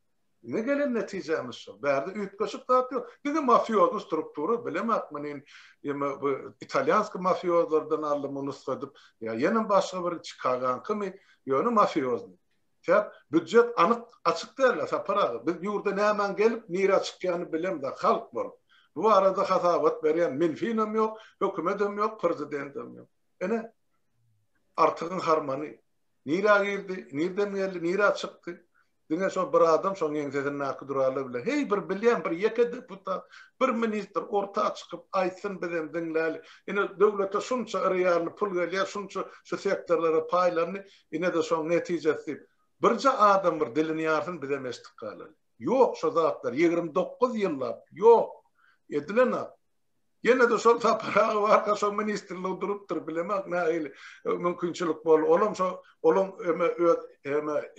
Ine gelen netijämiz şol. Bärde üýtgeşik zat ýok. Diňe mafiozny struktura bilemak muny ýa bu italýanski mafiozlardan aldymy nusga edip, ýa ýene başga bir çikagaňkymy, ýöne mafiozny. Sebäp býudjet anyk açyk däl-de Sapar aga. Biz ýurda nämäň gelip, nirä çykýanyny bilemzok, halk bolup. Bu barada hasabat berýän Minfinam ýok, hökümetem ýok, prezidentem ýok. Ine, Artygyň harmany nirä girdi, nirden geldi, nirä çykdy? Diňe şol bir adam şoň ýeňsesindäki durarlar bilen. Heý bir bilýän bir ýeke deputat, bir ministr orta çykyp aýtsyn bizem diňläli. Ine döwlete şunça iri-ýarly pul gelýär, şunça şu sektorlara paýlandy, ine-de şoň netijesi diýip. Birje adam bir dilini ýarsyn bizem eşidip galaly. Ýok şo zatlar 29 ýyllap ýok. Edilenok. Ýene-de şol Sapar aga barka şo ministrligi durupdyr, bilemok nähili mümkinçilik boldy. Olam şo olaň eme öz eme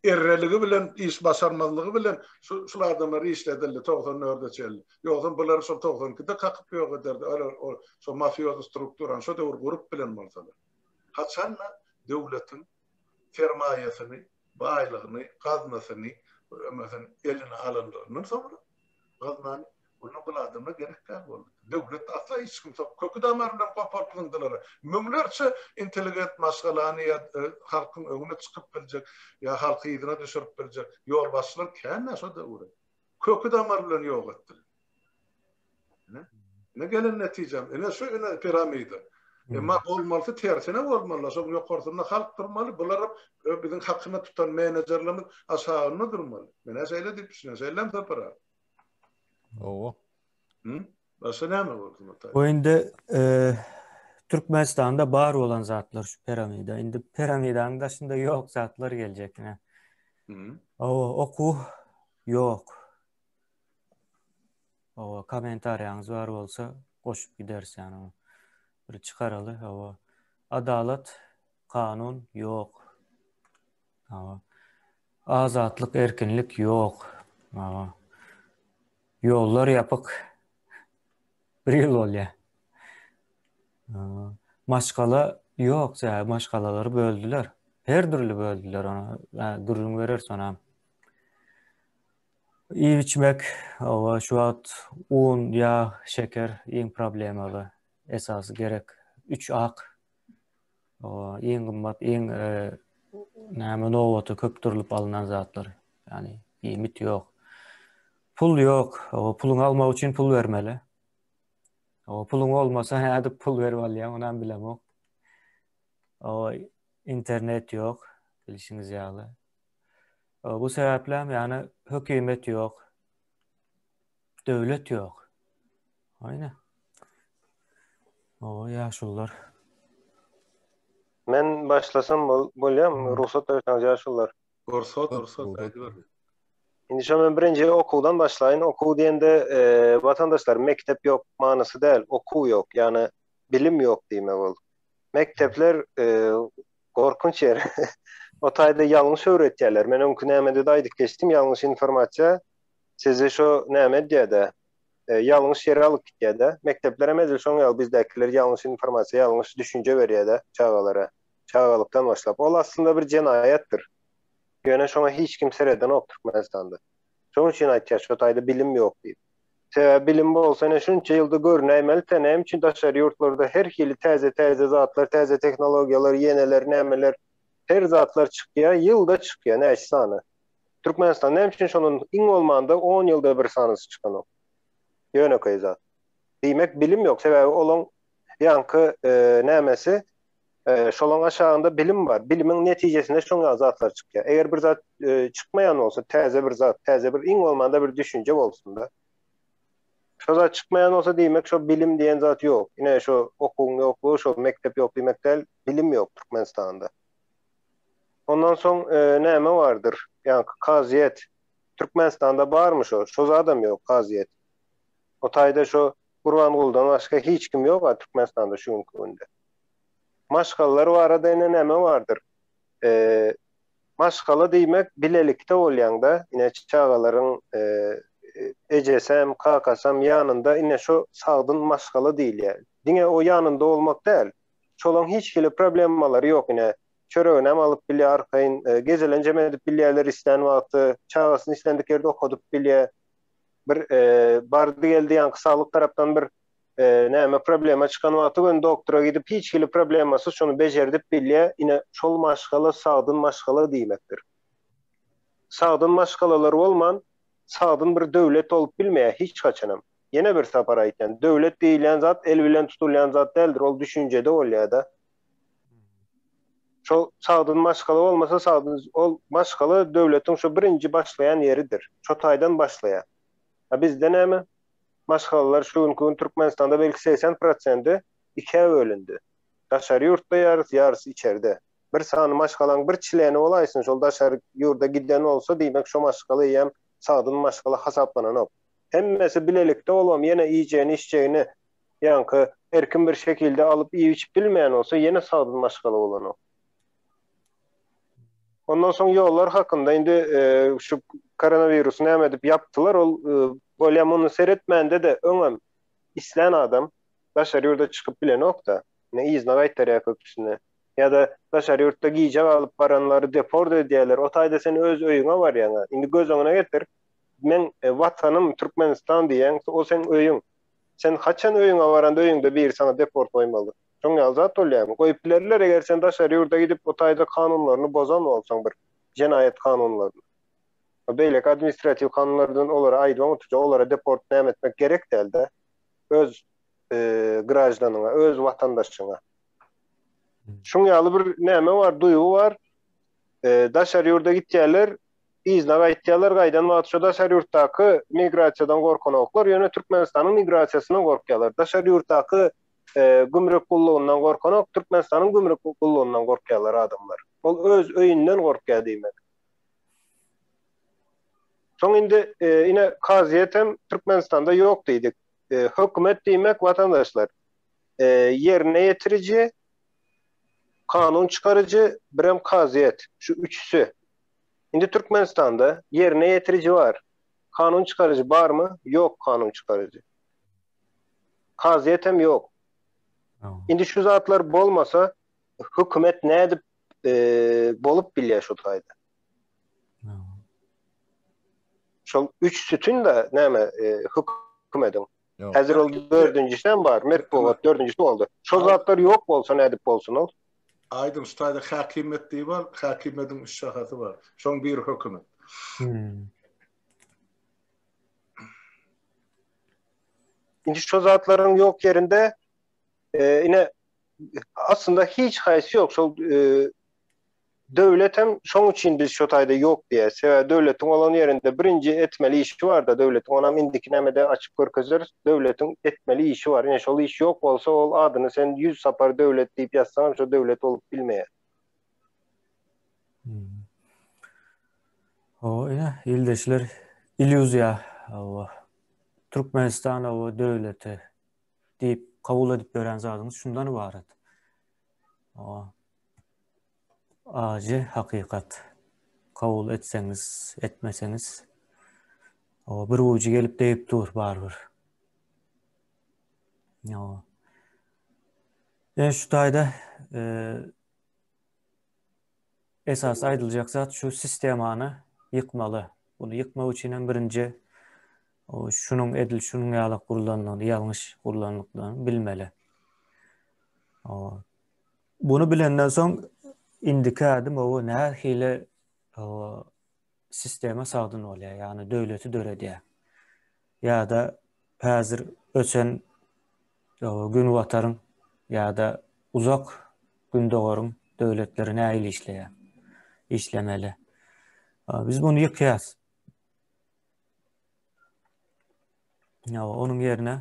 erreligi bilen iş başarmazlygy bilen şu şul adamlar işledildi 94-e çenli. Ýogsam bulary şol 92-de kakyp ýok ederdi. Olar şo mafiozy strukturany şo döwür gurup bilen bolsalar. Haçanda döwletiň sermaýasyny, baýlygyny, gaznasyny meselem eline alanlaryndan soňra gaznany onda bul adamlar gerek däl boldy. Döwlet asla hiç kim sok köki damary bilen goparyp zyňdylar. Müňlerçe intelligent maşgalany ýa halkyň öňüne çykyp biljek ýa halky yzyna düşürip biljek ýolbaşçylar kän-ä şo döwür. Köki damary bilen ýok etdiler. Ine, ine gelen netijäm, ine şu ine piramida. Emma bolmalysy tersine bolmaly, şoň ýokarsynda halk durmaly, bular biziň hakyna tutan menejerlerimiz aşagynda durmaly. Men-ä şeýle diýip düşünýän, şeýlemi Sapar aga? Hawa. Hı? Başga näme bolsun o taýda? Bu indi Türkmenistanda bar bolan zatlar şu piramida. Indi piramidanyň daşynda ýok zatlar geljek ine. Hı. Hawa, okuw ýok. Hawa, kommentariýaňyz bar bolsa goşup gideris ýani. Bir çykaraly, hawa. Adalat, kanun ýok. Hawa. Azatlyk, erkinlik ýok. Hawa. Ýollar ýapyk. Bir ýyl bolýar. Maşgala ýok, sebäbi maşgalalary böldüler. Her dürli böldüler ony. Gürrüň bereris onam. Iýip içmek, oba şu wagt un, ýag, şeker iň problemaly, esasy gerek. Üç ak. Oba iň gymmat, iň e, näme nobata köp durlup alnan zatlar. Ýani iýmit ýok. Pul ýok. Oba puluňy almak üçin pul bermeli. Oba puluň bolmasa nädip pul berip alýaň, onam bilemok. Oba internet ýok, bilşiňiz ýaly. Bu sebäpli hem ýagny hökümet ýok. Döwlet ýok. Aýna. O ýaşulular. Men başlasam bol, bolýarmy? Rugsat berseňiz ýaşulular. Rugsat, rugsat aýdyber. Indi şo men birinji okuwdan başlaýyn. Okuw diýende, e, watandaşlar mekdep ýok manysy däl, okuw ýok, ýagny bilim ýok diýmek ol. Mekdepler e, Gorkunç ýer. O taýda ýalňyş öwretýärler. Men öňki nämede-de aýdyp geçdim, ýalňyş informasiýa sizi şo näme edýär-de, e, ýalňyş ýere alyp gitýär-de. Mekdeplerem edil şoň ýaly bizdäkiler ýalňyş informasiýa, ýalňyş düşünje berýär-de çagalara. Çagalykdan başlap. Ol aslynda bir jenaýatdyr. Ýöne şoňa hiç kim seredenok Türkmenistanda. Şoň üçin aýtýar, şo taýda bilim ýok diýip. Sebäbi bilim bolsa ine şunça ýylda görünäýmelite, näme üçin daşary ýurtlarda her hili täze-täze zatlar, täze tehnologiýalar, ýeneler, nämeler, her zatlar çykýar, ýylda çykýar näçe sany. Türkmenistanda näme üçin şonuň iň bolmanda on ýylda bir sanysy çykanok? Ýönekeý zat. Diýmek bilim ýok, sebäbi olaň ýaňky nämesi Şolaň aşagynda bilim bar. Bilimiň netijesinde şoň ýaly zatlar çykýar. Eger bir zat çykmaýan bolsa, täze bir zat, täze bir iň bolmanda bir düşünje bolsun-da. Şo zat çykmaýan bolsa, diýmek şo bilim diýen zat ýok. Ine şo okuwyň ýoklugy, şo mekdep ýok diýmek däl, bilim ýok Türkmenistanda. Ondan soň näme bardyr? Ýaňky kazyýet. Türkmenistanda barmy şo? Şo zadam ýok, kazyýet. O taýda şo Gurbangulydan başga hiç kim ýok-a Türkmenistanda şu günki günde. Maşgalalar barada ine näme bardyr? Maşgala diýmek bilelikde bolýaňda, ine çagalaryň ejesem, kakasam ýanynda ine şo sagdyn maşgala diýilýär. Diňe o ýanynda bolmak däl. Şolaň hiç hili problemalary ýok ine. Çöreginem alyp bilýär arkaýyn, gezelenjem edip bilýärler islän wagty, çagasyny islendik ýerde okadyp bilýär. Bir bardy-geldi ýaňky saglyk tarapdan bir näme problema çykan wagty göni doktora gidip hiç hili problemasyz şony bejerdip bilýär, ine şol maşgala sagdyn maşgala diýmekdir. Sagdyn maşgalalar bolman sagdyn bir döwlet bolup bilmeýär hiç haçanam. Ýene bir sapar aýtýan, döwlet diýilýän zat el bilen tutulýan zat däldir, ol düşünjede bolýar-da. Şol sagdyn maşgala bolmasa sagdyn ol maşgala döwletiň şo birinji başlaýan ýeridir. Şo taýdan başlaýar. A bizde näme? Maşgalalar şu günki gün Türkmenistanda belki 80 prosendi ikä bölündi. Daşary ýurtda ýarysy, ýarysy içerde. Bir sany maşgalaň bir çleni bolaýsyn, şol daşary ýurda giden bolsa, diýmek şo maşgala eýýäm sagdyn maşgala hasaplananok. Hemmesi bilelikde bolubam ýene iýjegini içjegini ýaňky erkin bir şekilde alyp iýip içip bilmeýän bolsa ýene sagdyn maşgala bolanok. Ondan soň ýollar hakynda indi e, şu koronawirusy näme edip ýapdylar ol e, bolýa muny seretmände-de öňem islän adam daşary ýurda çykyp bilenok-da. Ne yzyna gaýtarýar köpüsini. Ýa-da daşary ýurtda gijä galyp baranlary deport edýärler. O taýda sen öz öýüňe barýaň. Indi göz öňüne getir. Men e, watanym Türkmenistan diýýäň, o seň öýüň. Sen haçan öýüňe baranda öýüňde biri saňa deport goýmaly. Şoň ýaly zat bolýarmy? Goýup bilerler eger sen daşary ýurda gidip o taýda kanunlaryny bozan bolsaň bir jenaýat kanunlaryny. O beýleki administratiw kanunlardan olara aýdybam oturjak olara deport näme etmek gerek dälde. Öz e, graždanyňa, öz watandaşyňa. Şuň ýaly bir näme bar, duýgy bar. E, daşary ýurda gitýärler, Yzyna gaýtýarlar, gaýdan wagty şo daşary ýurtdaky migrasiýadan gorkanoklar, ýöne Türkmenistanyň migrasiýasyndan gorkýarlar. Daşary ýurtdaky gümrük gullugyndan gorkanok, Türkmenistanyň gümrük gullugyndan gorkýarlar adamlar. Ol öz öýünden gorkýar diýmek. Soň indi ine kazyýet hem Türkmenistanda ýok diýdik. Hökümet diýmek watandaşlar ýerine ýetiriji, kanun çykaryjy, birem kazyýet. Şu üçüsi. Indi Türkmenistanda ýerine ýetiriji bar. Kanun çykaryjy barmy? Ýok kanun çykaryjy. Kazyýet hem ýok. Indi şu zatlar bolmasa hökümet nädip e, bolup bilýär şo taýda. Şol üç sütün de näme hökümediň. Häzir ol dördünjisi hem bar, metbugat dördünjisi boldy. Şol zatlar ýok bolsa nädip bolsun ol? Aýdyň şu taýda häkimiýet diýip al, häkimiýetiň üç şahasy bar. Şoň biri hökümet. Indi şo zatlaryň ýok ýerinde ine aslynda hiç haýsy ýok. Şol döwlet hem şoň üçin biz şo taýda ýok diýýäs. Sebäbi döwletiň bolan ýerinde birinji etmeli işi bar-da döwletiň. Onam indiki nämede açyp görkezeris. Döwletiň etmeli işi bar. Ine şol iş ýok bolsa ol adyny sen ýüz sapar döwlet diýip ýazsaňam şo döwlet bolup bilmeýär. Hawa ine ildeşler illýuziýa hawa Türkmenistan hawa döwleti diýip kabul edip ýören zadyňyz şundan ybarat. Hawa. Ajy hakykat. Kabul etseňiz, etmeseňiz, hawa bir ujy gelip degip dur barybir. Hawa. Ýa şu taýda e, esasy aýdyljak zat şu sistemany ýykmaly. Bunu ýykmak üçin hem birinji şunuň edil şunuň ýaly gurlandygyny, ýalňyş gurlandygyny bilmeli. Bunu bilenden soň indiki ädim o nähili sistema sagdyn bolýar, ýagny döwleti döredýär. Ýa-da häzir ösen Günbataryň ýa-da uzak Gündogaryň döwletleri nähili işleýär? Işlemeli. Biz muny ýykýas. Ýa onuň ýerine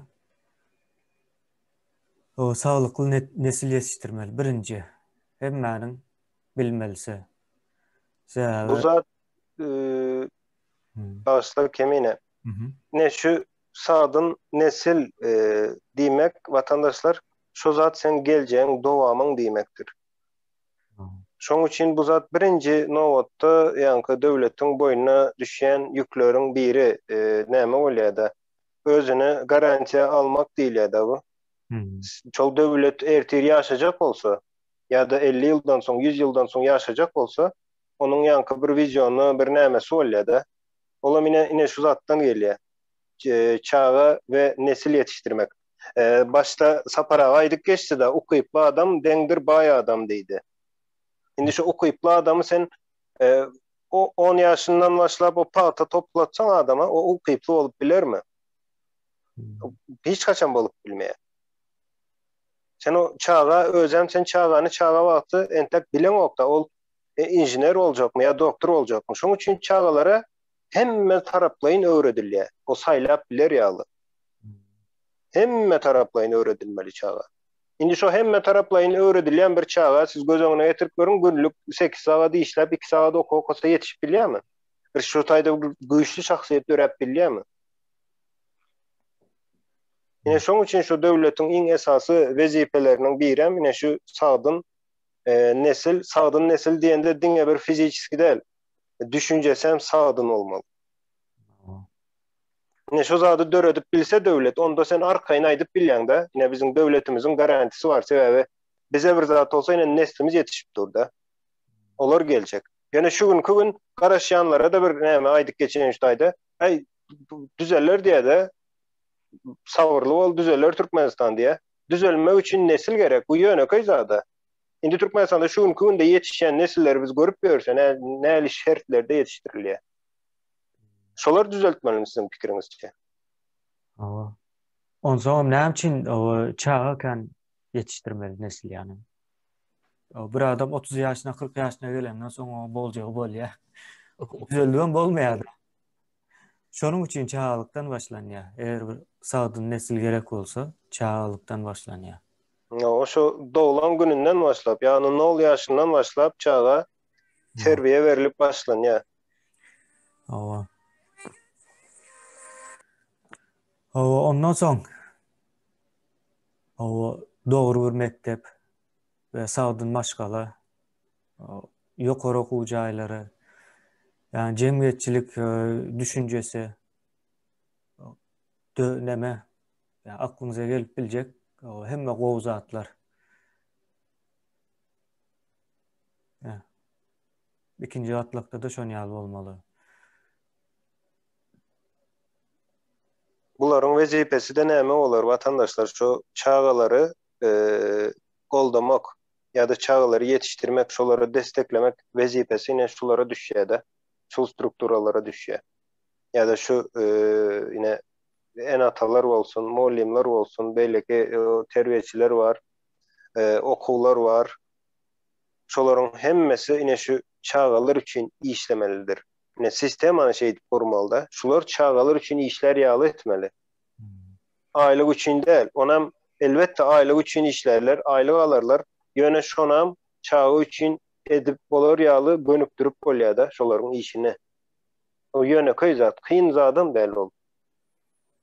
o saglykly nesil ýetişdirmeli. Birinji hemmäniň bilmelisi. Sebäbi Bu zat bagyşla Kemine. Ne şu sagdyn nesil diýmek watandaşlar şo zat seň geljegiň dowamyň diýmekdir. Şoň üçin bu zat birinji nobatda ýaňky döwletiň boýnuna düşýän ýükleriň biri näme bolýada özüne garantiýa almak diýilýädä bu. Şol döwlet ertir ýaşajak bolsa ýa-da 50 ýyldan soň 100 ýyldan soň ýaşajak bolsa onuň ýaňky bir wiziony bir nämesi bolýada. Olam ine ine şu zatdan gelýär. Çaga we nesil ýetişdirmek. Başda Sapar aga aýdyp geçdi-de, ukyply adam deňdir baý adam diýdi. Indi şu ukyply adamy sen o on ýaşyndan başlap o pagta toplatsaň adama, o ukyply bolup bilermi? Hiç haçan bolup bilmeýär. Sen o çaga özem sen çagany çaga wagty entek bileňok-da, ol inžener boljakmy ýa doktor boljakmy? Şonuň üçin çagalara hemme taraplaýyn öwredilýär. O saýlap biler ýaly. Hemme taraplaýyn öwredilmeli çaga. Indi şo hemme taraplaýyn öwredilýän bir çaga siz göz öňüne getirip görüň, günlük 8 sagat işläp, 2 sagat okuw okasa ýetişip bilýärmi? Bir şu taýda bir güýçli şahsyýet döräp bilýärmi? Ine şoň üçin şu döwletiň iň esasy wezipeleriniň birem ine şu sagdyn nesil, sagdyn nesil diýende diňe bir fiziçeski däl, düşünjesi hem sagdyn bolmaly. Ine şu zady döredip bilse döwlet, onda sen arkaýyn aýdyp bilýäň-de, ine biziň döwletimiziň garantisi bar, sebäbi bize bir zat bolsa ine neslimiz ýetişip dur-da. Olar geljek. Ýöne şu günki gün garaşýanlara-da bir näme aýdyp geçeýin şu taýda. Äý, düzeler diýä-de, sabyrly bol, düzeler Türkmenistan diýä. Düzelmek üçin nesil gerek. Bu ýönekeý zada. Indi Türkmenistanda şu günki günde ýetişýän nesilleri biz görüp ýörüs, nähili şertlerde ýetişdirilýär. Şolary düzeltmelimi siziň pikiriňizçe? Hawa. Onsoňam näme üçin çaga kän ýetişdirmeli nesil ýagny? Bir adam 30 ýaşyna, 40 ýaşyna gelenden soň oň boljagy bolýar. Düzeldibem bolmaýar. Şonuň üçin çagalykdan başlanýar. Eger bir sagdyn nesil gerek bolsa, çagalykdan başlanýar. O şu doglan gününden başlap, ýagny nol ýaşyndan başlap çaga terbiýe berlip başlanýar. Hawa. Hawa, ondan soň hawa, dogry bir mekdep we sagdyn maşgala, ýokary okuw jaýlary, ýagny jemgyýetçilik e, düşünjesi neme, ýa aklyňyza gelip biljek hemme gowy zatlar. Ikinji gatlakda-da şon ýaly bolmaly. Bularyň wezipesi-de näme bolar, watandaşlar, şu çagalary goldamak ýa-da çagalary ýetişdirmek, şolary desteklemek wezipesi ine şulara düşýär-de, şul strukturalara düşýär. Ýa-da şu ine ene-atalar bolsun, mugallymlar bolsun, beýleki terbiýeçiler bar, okuwlar bar. Şolaryň hemmesi ine şu çagalar üçin işlemelidir. Ine sistemany şeýdip gurmalyda. Şular çagalar üçin işlär ýaly etmeli. Aýlyk üçin däl. Onam elbetde aýlyk üçin işlärler, aýlyk alarlar. Ýöne şonam çaga üçin edip bolar ýaly gönükdirip bolýada şolaryň işini. O ýönekeý zat, kyn zadam däl ol.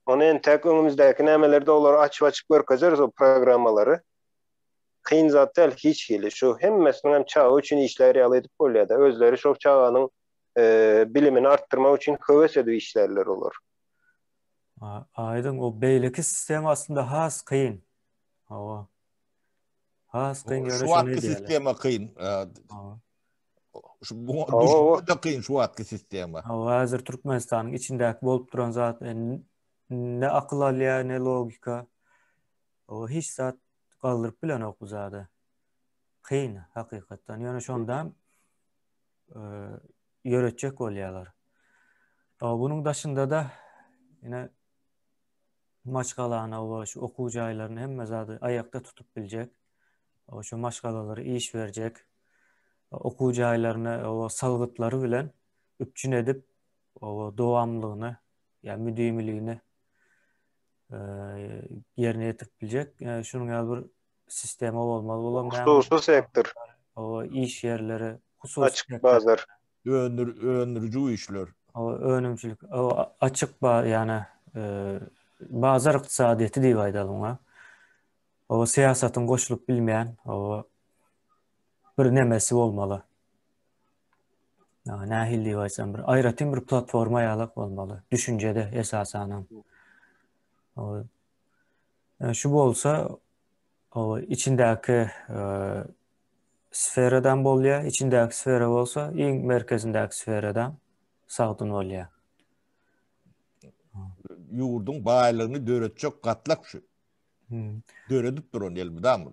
Ony entäk öňümizdäki nämelerde olary açyp-açyp görkezeris o programmalary. Kyn zat däl hiç hili. Şu hemmesiniň hem çaga üçin işlär ýaly edip bolýada. Özleri şo çaganyň bilimini artdyrmak üçin höwes edip işlärler olar. Aýdyň o beýleki sistema aslynda has kyn. Hawa. Has kyn ýöne şu wagtky sistema kyn. Şu bu düşünme kyn şu wagtky sistema. Hawa, häzir Türkmenistanyň içindäki bolup duran zat ne akyl alýar, ne logika. O hiç zat galdyryp bilenok bu zady. Kyn hakykatdan. Ýöne şonda ýöretjek bolýarlar. Bunuň daşynda-da ýene maşgalany we şu okuw jaýlaryny hemme zady aýakda tutup biljek, şu maşgalalara iş berjek, okuw jaýlaryny salgytlary bilen üpjün edip, dowamlylygyny ýa müdimiligini ýerine ýetirip biljek şunuň ýaly bir sistema bolmaly. Bulam näme? Hususy sektor. O iş ýerleri, hususy açyk bazar. Öndür, öndüriji güýçler. O önümçilik, o açyk ba, ýani bazar ykdysadyýeti diýip aýdaly oňa. O syýasatyň goşulyp bilmeýän, o bir nemesi bolmaly. Nähili diýip aýtsam, bir aýratyn bir platforma ýalak bolmaly, düşünjede esasanam. O şu bolsa o içindäki sferadan bolýar, içindäki sfera bolsa iň merkezindäki sferadan sagdyn bolýar. Ýurduň baýlygyny döretjek gatlak şu. Hmm. Döredip duran elmydama.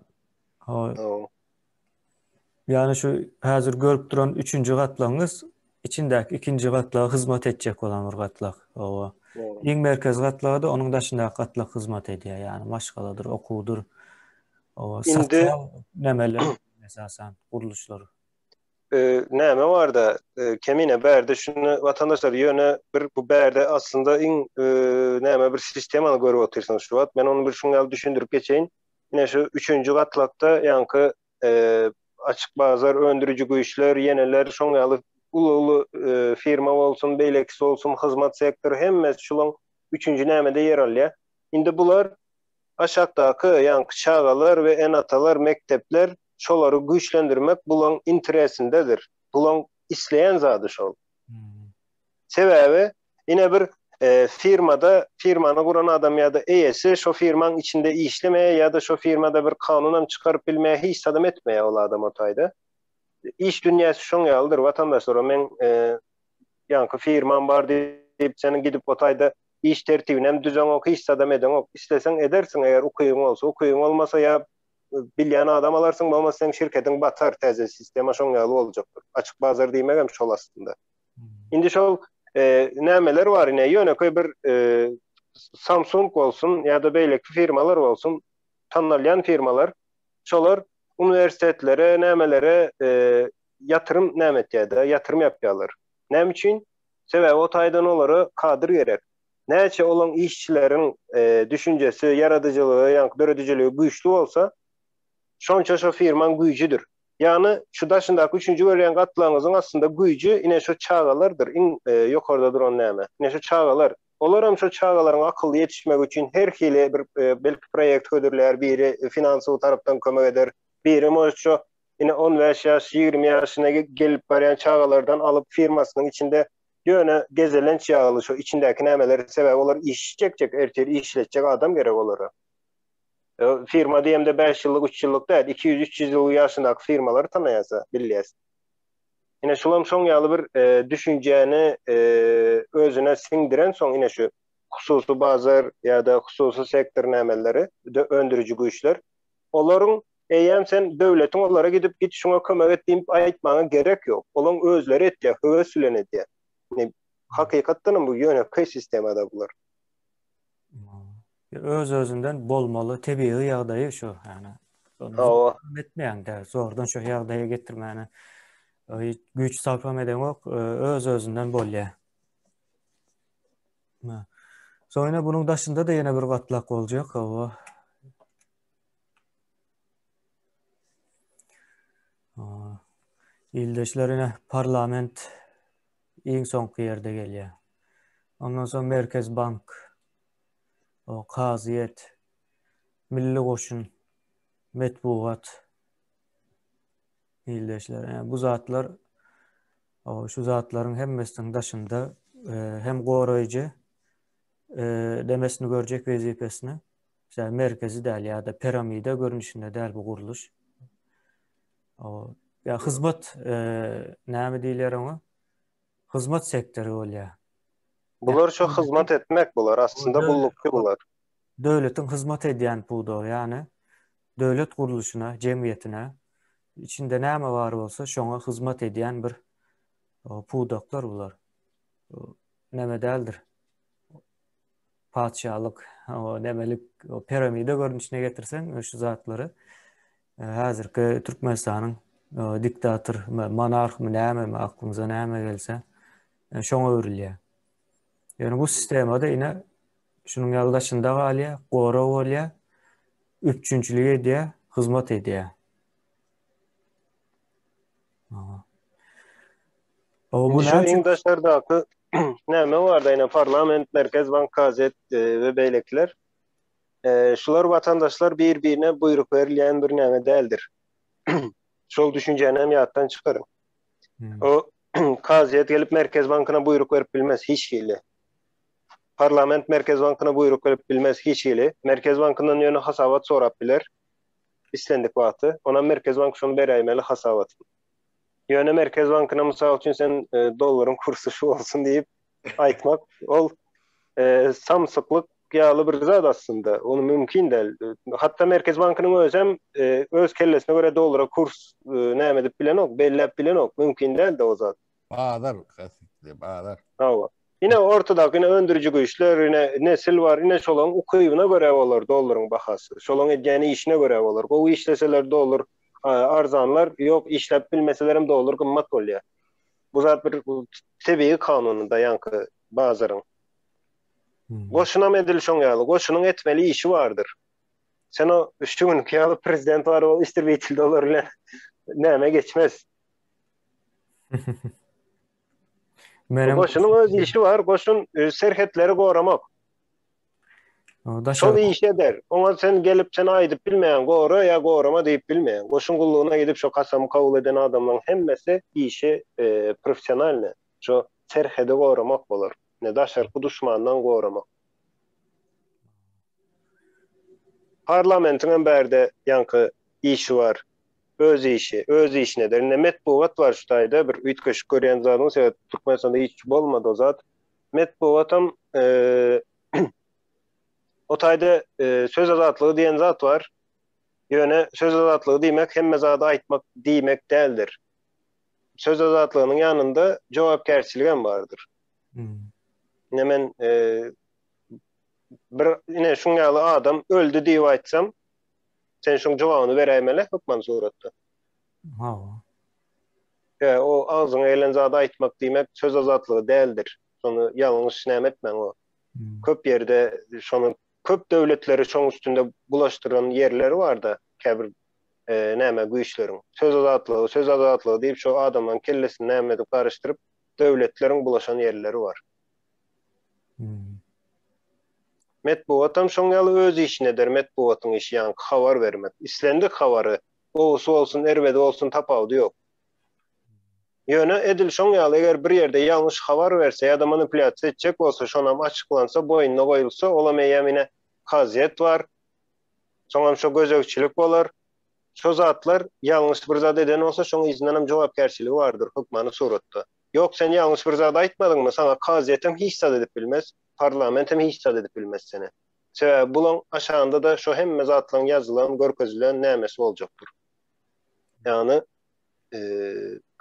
Ha. Ýagny şu häzir görüp duran üçünji gatlagyňyz içindäki ikinji gatlaga hyzmat etjek bolan bir gatlak. Hawa. Iň merkezi gatlaga-da onuň daşyndaky gatlak hyzmat edýär. Ýagny maşgaladyr, okuwdyr. Hawa, sosial nemeler esasan gurluşlar. Näme barda, Kemine bärde şuny watandaşlar ýöne bir bu bärde aslynda iň näme bir sistemany görüp otyrsyňyz şu wagt. Men ony bir şuň ýaly düşündirip geçeýin. Ine şu üçünji gatlakda ýaňky açyk bazar öndüriji güýçler, ýeneler şoň ýaly uly-uly firma bolsun, beýlekisi bolsun, hyzmat sektory hemmesi şulaň üçünji nämede ýer alýar. Indi bular aşakdaky ýaňky çagalar we ene-atalar, mekdepler şolary güýçlendirmek bulaň interesindedir. Bulaň isleýän zady şol. Sebäbi ine bir firmada firmany guran adam ýa-da eýesi şo firmaň içinde işlemeýär ýa-da şo firmada bir kanunam çykaryp bilmeýär, hiç zadam etmeýär ol adam o taýda. Iş dünýäsi şoň ýalydyr watandaşlar o meň ýaňky firmam bar diýip seniň gidip o taýda iş tertibinem düzeňok hiç zadam edeňok. Isleseň edersiň eger ukybyň bolsa, ukybyň bolmasa ýa bilýän adam alarsyň bolmasa seň şirketiň batar täze sistema şoň ýaly boljakdyr. Açyk bazar diýmegem şol aslynda. Indi şol e, nämeler bar ine ýönekeý bir e, Samsung bolsun ýa-da beýleki firmalar bolsun, tanalýan firmalar şolar uniwersitetlere, nämelere e, ýatyrym näme etýär-de, ýatyrym ýapýarlar. Näme üçin? Sebäbi o taýdan olara kadr gerek. Näçe olaň işçileriň e, düşünjesi, ýaradyjylygy, ýa döredijiligi güýçli bolsa, şonça şo firmaň güýjüdir. Ýagny şu daşyndaky üçünji görýän gatlagyňyzyň aslynda güýji ine şu çagalardyr, iň ýokarda duran näme? Ine şu çagalar. Olaram şu çagalaryň akylly ýetişmegi üçin her hili bir belki proýekt hödürlär, biri finansowy tarapdan kömek eder, biri может şu ine 15 ýaş, 20 ýaşyna gelip barýan çagalardan alyp firmasynyň içinde ýöne gezelenç ýaly şu içindäki nämeleri sebäbi olar iş çekjek, ertir işletjek adam gerek olara. Firma diýemde 5 ýyllyk, 3 ýyllyk däl, 200-300 ýyllyk ýaşyndaky firmalary tanaýasa, bilýäs. Ine şulam şoň ýaly bir düşünjäni özüne siňdirensoň ine şu hususy bazar ýa-da hususy sektor nämeleri, öndüriji güýçler, olaryň eýýäm sen döwletiň olara gidip git şuňa kömek et diýip aýtmaga gerek ýok. Olaň özleri etýär, höwes bilen edýär. Ine hakykatdanam bu ýönekeý sistemada bular. Öz-özünden bolmaly tebigy ýagdaýy şu, ýagny. Hawa. Etmeýäň-de, zordan şu ýagdaýa getirmäne güýç sarpam edeňok, öz-özünden bolýar. Soň ýene bunuň daşynda-da ýene bir gatlak boljak, hawa. Ildeşler ine parlament iň soňky ýerde gelýär. Ondan soň Merkez bank, o kazyýet, milli goşun, metbugat ildeşler. Yani bu zatlar o şu zatlaryň hemmesiniň daşynda e, hem goraýjy e, demesini görjek wezipesini Mesela merkezi däl ýa-da piramida görnüşinde däl bu gurluş. O ýa hyzmat e, näme diýilýär oňa? Hyzmat sektory bolýar. Bular şu hyzmat etmek bular aslynda gullukçy bular. Döwletiň hyzmat edýän pudagy, ýagny döwlet gurluşyna, jemgyýetine içinde näme bar bolsa şoňa hyzmat edýän bir pudaklar bular. Näme däldir. Patyşalyk, nämelik piramida görnüşine getirseň şu zatlary häzirki Türkmenistanyň diktator, monarhmy nämemi aklyňyza näme gelse şoňa öwrülýär. Ýöne bu sistemada ine şunuň ýaly daşynda galýar, gorag bolýar, üpjünçilik edýär, hyzmat edýär. O bu näme? Iň daşardaky näme barda ine parlament, Merkez bank, gazet e, we beýlekiler. E, şular watandaşlar bir-birine buýruk berilýän bir näme däldir. Şol düşünjäni hem ýatdan çykaryň. Hmm. O kazyýet gelip Merkez bankyna buýruk berip bilmez hiç hili. Parlament Merkez bankyna buýruk berip bilmez hiç hili. Merkez bankyndan ýöne hasabat sorap biler. Islendik wagty. Onam Merkez bank şony beräýmeli hasabatyny. Ýöne Merkez bankyna mysal üçin sen e, dollaryň kursy şu bolsun diýip aýtmak ol e, samsyklyk ýaly bir zat aslynda. Ony mümkin däl. Hatda Merkez bankynyň özem e, öz kellesine görä dollara kurs e, näme edip bilenok, belläp bilenok. Mümkin däl-de o zat. Bazar, bazar. Hawa. Ine ortadaky ine öndüriji güýçler, ine nesil bar, ine şolaryň ukybyna görä bolar dollaryň bahasy. Şolaryň edýän işine görä bolar. Gowy işleseler dollar arzanlar, ýok işläp bilmeselerem dollar gymmat bolýar. Bu zat bir tebigy kanunynda ýaňky bazaryň. Goşunam edil şoň ýaly. Goşunyň etmeli işi bardyr. Sen o şu günki ýaly prezident bar ol istribitel dolar bilen näme geçmez. Menem Goşunyň öz işi bar. Goşun e, serhetleri goramak. Şol işi eder. Oňa sen gelip sen aýdyp bilmeýän, gora ýa gorama diýip bilmeýän. Goşun gullugyna gidip şo kasamy kabul eden adamlaryň hemmesi işi e, professionalny. Şo serhedi goramak bolar. Ne daşarky duşmandan goramak. Parlamentiň hem bärde ýaňky işi bar. Öz işi, öz işini eder. Indi metbugat bar şu taýda bir üýtgeşik görýän zadyň sebäbi Türkmenistanda hiç bolmady o zat. Metbugatam e, o taýda e, söz azatlygy diýen zat bar. Ýöne söz azatlygy diýmek hemme zady aýtmak diýmek däldir. Söz azatlygynyň ýanynda jogapkärçilik hem bardyr. Hmm. Ine men e, bir ine şuň ýaly adam öldi diýip aýtsam, sen şuň jogabyny beräýmeli hökman suratda. Hawa. Ýa o agzyňa gelen zady aýtmak diýmek söz azatlygy däldir. Şony ýalňyş näme etmäň o. Hmm. Köp ýerde şony köp döwletleri şoň üstünde bulaşdyran ýerleri barda käbir e, näme güýçleriň. Söz azatlygy, söz azatlygy diýip şo adamlaryň kellesini näme edip garyşdyryp döwletleriň bulaşan ýerleri bar. Hmm. Metbugatam şoň ýaly öz işini eder, metbugatyň işi ýaňky habar bermek. Islendik habary, gowusy bolsun, erbedi bolsun tapawudy ýok. Ýöne edil şoň ýaly eger bir ýerde ýalňyş habar berse ýa-da manipulýasiýa etjek bolsa, şonam açyklansa, boýnuna goýulsa, olam eýýäm ine kazyýet bar. Soňam şo gözegçilik bolar. Şo zatlar ýalňyş bir zat eden bolsa şoň yzyndanam jogapkärçiligi bardyr hökmany suratda. Ýok sen ýalňyş bir zat aýtmadyňmy saňa kazyýetem hiç zat edip bilmez, parlamentem hiç zat edip bilmez seni. Sebäbi bulaň aşagynda-da şo hemme zatlaň ýazylan, görkezilen nämesi boljakdyr. Ýagny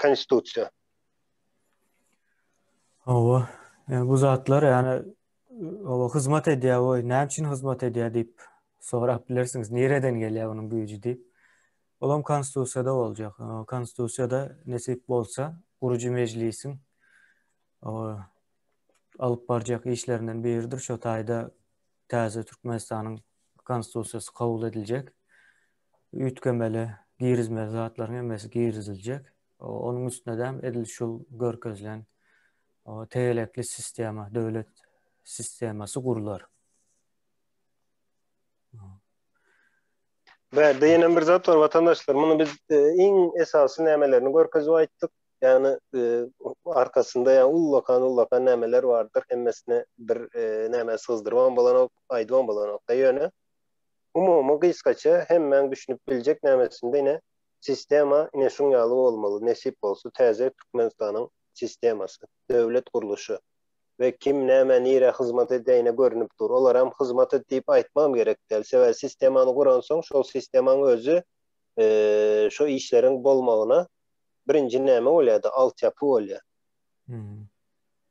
konstitusiýa. Hawa, bu zatlar ýagny Oba hyzmat edýär we näme üçin hyzmat edýär diýip sorap bilersiňiz. Nireden gelýär onuň güýji diýip. Olam konstitusiýada boljak. Konstitusiýada nesip bolsa gurujy mejlisiň alyp barjak işlerinden biridir. Şo taýda täze Türkmenistanyň konstitusiýasy kabul ediljek. Üýtgemeli, girizmeli zatlaryň hemmesi giriziljek. Onuň üstüne-de edil şu görkezilen tegelekli sistema, döwlet sistemasy gurlar. Bärde ýene bir zat bar watandaşlar. Muny biz e, iň esasy nämelerini görkezip aýtdyk. Ýagny e, arkasynda ýa ullakan ullakan nämeler bardyr. Hemmesine bir e, näme syzdyrman bolanok, aýdybam bolanok. Ýöne umumy gysgaça hemmäň düşünip biljek nämesinde ine sistema ine şuň ýaly bolmaly. Nesip bolsa täze Türkmenistanyň sistemasy, döwlet gurluşy we kim nämä nirä hyzmat edýä ine görnüp dur. Olaram hyzmat et diýip aýtmagam gerek däl. Sebäbi sistemany guransoň şol sistemaň özi şo işleriň bolmagyna birinji näme bolýada altyapy bolýa.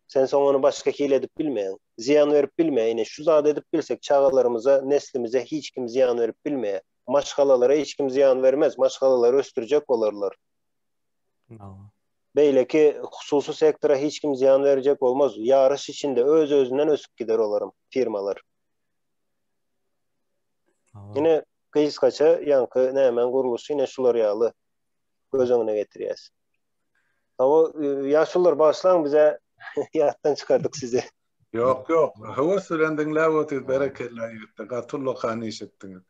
Sen soň ony başga hili edip bilmeýäň. Zyýan berip bilmeýä. Ine şu zady edip bilsek çagalarymyza, neslimize hiç kim zyýan berip bilmeýä. Maşgalalara hiç kim zyýan bermez. Maşgalalary ösdürjek bolarlar. Beýleki hususy sektora hiç kim zyýan berjek bolmaz. Ýaryş içinde öz-özünden ösüp gider olaram firmalar. Ine gysgaça ýaňky nämäň gurluşy ine şular ýaly göz öňüne getirýäs. Hawa ýaşulular bagyşlaň bize ýatdan çykardyk sizi. Ýok ýok höwes bilen diňläp otyr berekella ýigitler gaty ullakan iş etdiňiz.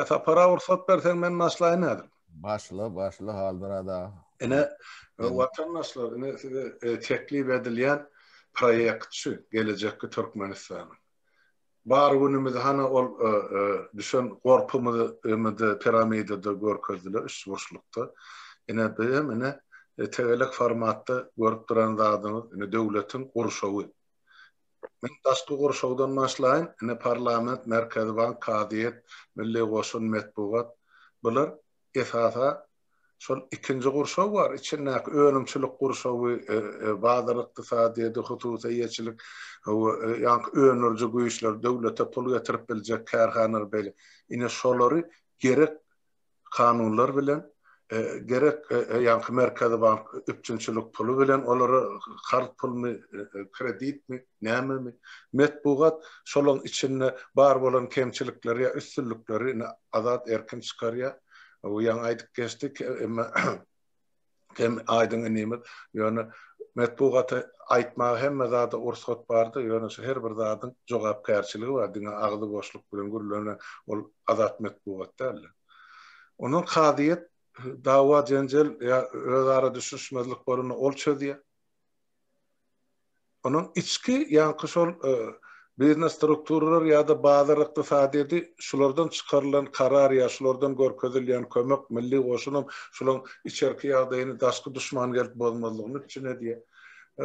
Sapar aga rugsat berseň men başlaýyn häzir. Başla başla Halmyrat aga. Ine watandaşlar ine size teklip edilýän proýekt şu gelejekki Türkmenistanyň. Bar günümizi hany ol düşen gorpumyzy ömüde piramidada görkezdiler üçburçlukda. Ine bu hem ine tegelek formatda görüp duran zadyňyz ine döwletiň gurşawy. Men daşky gurşawdan başlaýyn, ine parlament, Merkezi bank, kazyýet, milli goşun, metbugat bular esasa Şol ikinji gurşaw bar, içindäki önümçilik gurşawy, bazar ykdysadyýeti, hususy eýeçilik, ýaňky öndüriji güýçler, döwlete pul getirip biljek kärhanalar beýle. Ine şolary gerek kanunlar bilen, gerek ýaňky Merkezi bank üpjünçilik puly bilen olara karz pulmy, kreditmi, nämemi, metbugat şolaryň içinde bar bolan kemçilikleri ýa üstünlikleri ine azat erkin çykarýar. Bu ýaňy aýdyp geçdik, emma hem aýdyň inimiz, ýöne metbugata aýtmaga hemme zada ursgat bardy, ýöne şu her bir zadyň jogapkärçiligi bar, diňe agzy boşluk bilen gürlenen ol azat metbugat däldir. Ondan kazyýet dawa jenjel ýa özara düşünişmezlik bolanda ol çözýär. Onuň içki ýaňky şol biznes strukturalar ýa-da bazar ykdysadyýeti şulardan çykarylan karar ýa şulardan görkezilýän kömek milli goşunam şulaň içerki ýagdaýyny daşky duşman gelip bozmazlygyny üpjün edýär.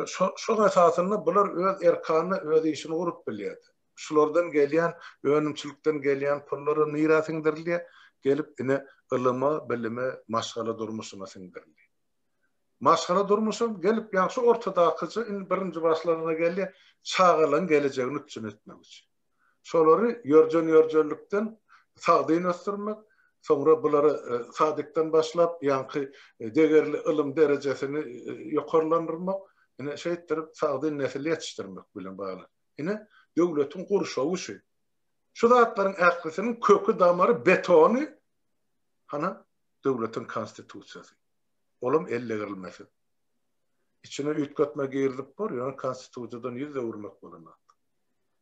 Şo şoň esasynda bular öz erkana öz işini gurup bilýärdi. Şulardan gelýän önümçilikden gelýän pullara nirä siňdirilýär? Gelip ine ylyma, bilime, maşgala durmuşyna siňdirilýär. Maşgala durmuşam gelip ýagşy ortadakyja indi birinji başlaryna gelýär, çagalaryň gelejegini üpjün etmek üçin. Şolary ýörjen-ýörjenlikden sagdyn ösdürmek, soňra bulary sadikden başlap ýaňky degerli ylym derejesini ýokarlandyrmak, ine şeýtdirip sagdyn nesil ýetişdirmek bilen bagly. Ine döwletiň gurşawy şu. Şu zatlaryň ählisiniň köki damary betony hana döwletiň konstitusiýasy. Olam ellegirilmesiz. Içine üýtgetme girizip bor, ýöne konstitusiýadan ýüz öwürmek bolanok.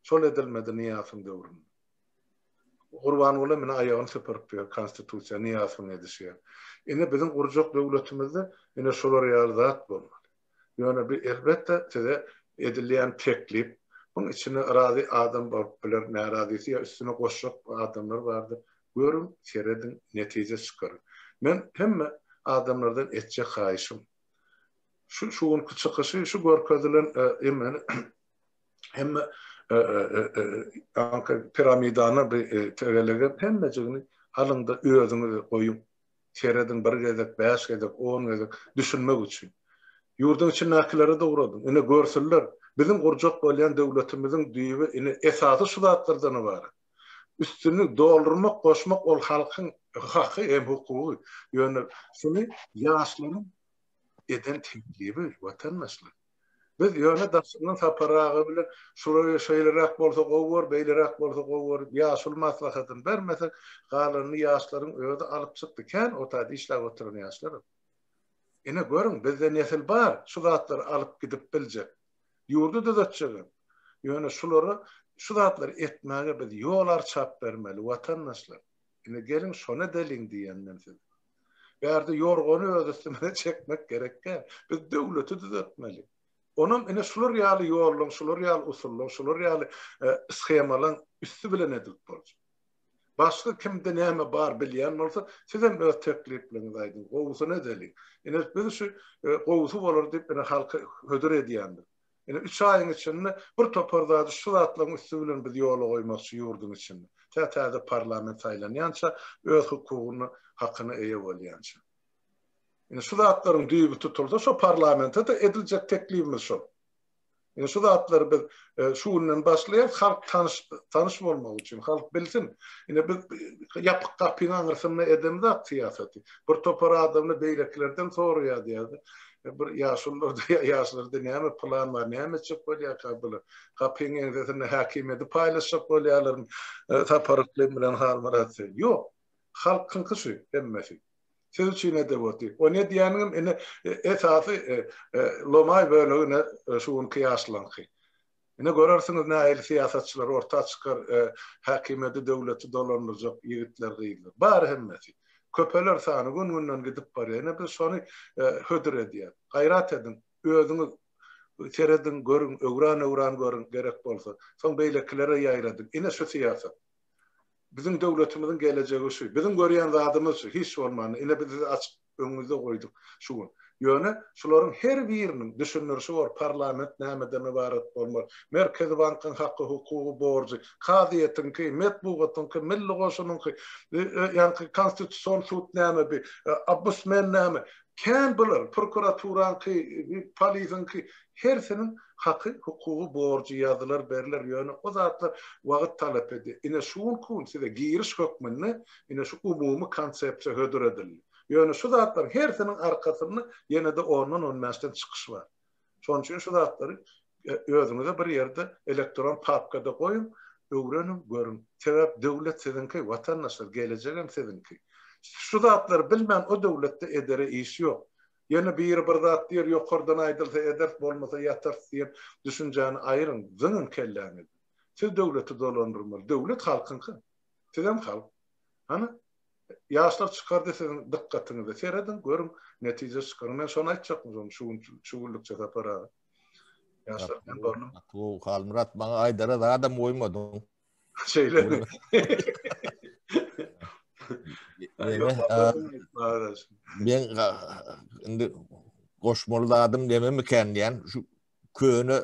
Şol edilmedi Nyýazowyň döwründe. Gurbanguly hem ine aýagyny süpürip ýör konstitusiýa Nyýazowyň edişi ýaly. Ine biziň gurjak döwletimizde ine şular ýaly zat bolmaly. Ýöne bi elbetde size edilýän teklip, buň içinde razy adam bolup biler, närazysy ýa üstüne goşjak adamlar bardyr. Görüň, serediň, netije çykaryň. Men hemme adamlardan etjek haýyşym, şu şu günki çykyşy, şu görkezilen emeli hemme piramidany bir tegelege hemmejigini alyň-da özüňize goýuň. Serediň bir gezek, bäş gezek, on gezek düşünmek üçin. Ýurduň içindäkilere-de ugradyň. Ine görsünler, biziň gurjak bolýan döwletimiziň düýbi ine esasy şu zatlardan ybarat. Üstüni doldurmak, goşmak ol halkyň haky hem hukugy. Ýöne şuny ýaşlaryň eden teklibi watandaşlar. Biz ýöne daşyndan Sapar aga bilen şular şeýleräk bolsa gowy bor, beýleräk bolsa gowy bor diýip ýaşuly maslahatyny bermesek, galanyny ýaşlaryň özi alyp çykdy. Kän o taýda işläp oturan ýaşlaram. Ine görüň, bizde nesil bar, şu zatlary alyp gidip biljek. Ýurdy düzetjegem. Ýöne şulara şu zatlary etmäge biz ýol arçap bermeli, watandaşlar. Ine geliň şony edeliň diýýän men size. Bärde ýorgany öz üstümize çekmek gerek däl. Biz döwleti düzetmeli. Onam ine şular ýaly ýollaň, şular ýaly usullaň, şular ýaly shemalaň üsti bilen edilip boljak. Başga kimde näme bar bilýän bolsa, sizem öz teklipleriňizi aýdyň, gowusyny edeliň. Ine biz şu gowusy bolar diýip ine halka hödür edýändir. Ine üç aýyň içinde bir topar zady şu zatlaryň üsti bilen biz ýola goýmakçy ýurduň içinde. Tä täze parlament saýlanýança, öz hukugyna, hakyna eýe bolýança. Ine şu zatlaryň düýbi tutulsa şo parlamente-de ediljek teklibimiz şol. Ine şu zatlary biz şu günden başlaýarys, halk tanyş tanyş bolmagy üçin, halk bilsin. Ine biz ýapyk gapyň aňyrsynda edemzok syýasaty. Bir topar adamlar beýlekilerden soraýar diýýär. Bir ýaşulularda ýa ýaşlarda näme plan bar, näme etjek bolýarka bular? Gapyň ýeňsesinde häkimiýeti paýlaşjak bolýarlarmy Sapar Yklym bilen Halmyrat Söýün? Ýok. Halkyňky şu hemmesi. Siz üçin edip otyr. O ne diýýäniňem ine esasy lomaý bölegi ine şu günki ýaşlaryňky. Ine görersiňiz nähili syýasatçylar orta çykar häkimiýeti döwleti dolandyrjak ýigitler gyzlar. Bar hemmesi. Köpeler sany gün günden gidip barýar. Ine biz şony hödür edýäs. Gaýrat ediň özüňiz serediň görüň öwran öwran görüň gerek bolsa. Soň beýlekilere ýaýradyň. Ine şu syýasat. Biziň döwletimiziň gelejegi şu. Biziň görýän zadymyz şu, hiç bolmanda. Ine biz size açyk öňüňizde goýduk şu gün. Ýöne şularyň her biriniň düşündirişi bor, parlament nämeden ybarat bolmaly, Merkezi bankyň haky, hukugy, borjy, kazyýetiňki, metbugatyňky, milli goşunyňky, ýaňky konstitusion sud näme bi, ombudsmen näme. Kän bular, prokuraturaňky, polisiňki, hersiniň haky, hukugy, borjy ýazylar, berler, ýöne o zatlar wagt talap edýär. Ine şu günki gün size giriş hökmünde ine şu umumy konsepsiýa hödür edildi. Ýöne şu zatlaryň hersiniň arkasynda ýene-de ondan, on bäşden çykyş bar. Şonuň üçin şu zatlary özüňize bir ýerde elektron papkada goýuň, öwreniň, görüň. Sebäp döwlet siziňki, watandaşlar, gelejegem siziňki. Şu zatlary bilmän o döwletde edere iş ýok. Ýöne biri bir zat diýer, ýokardan aýdylsa ederis, bolmasa ýatarys diýen düşünjäni aýryň, zyňyň kelläňizden. Siz döwleti dolandyrmaly. Döwlet halkyňky. Sizem halk. Hany, ýaşlar çykardy siziň dykgatyňyzy. Serediň, görüň, netije çykaryň. Men şony aýtjakmyşam şu gün, şu günlükçe Sapar aga. Ýaşlar men boldum. Gaty gowy Halmyrat, maňa aýdara zadam goýmadyň. Şeýlemi? Men indi goşmaly zadym nememikän diýen şu köne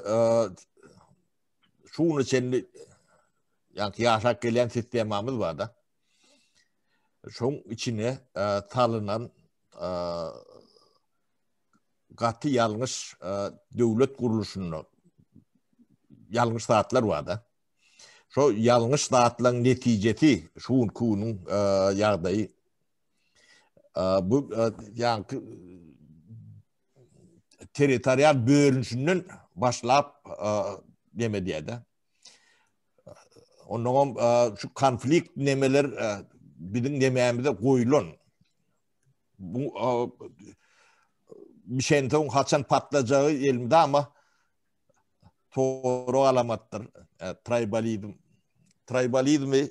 şu güne çenli ýa-ni ýaşap gelýän sistemamyz bar-da. Şoň içine salynan gaty ýalňyş döwlet gurluşynda ýalňyş zatlar bar-da. Şo ýalňyş zatlaryň netijesi şu günki günüň ýagdaýy. Bu ýaňky territorial bölünişinden başlap neme diýýär-de. Ondan şu konflikt nemeler biziň nemämize goýlan. Bu bişensoň haçan patlajagy elmydama sorag alamatdyr. Tribalizm. Tribalizmi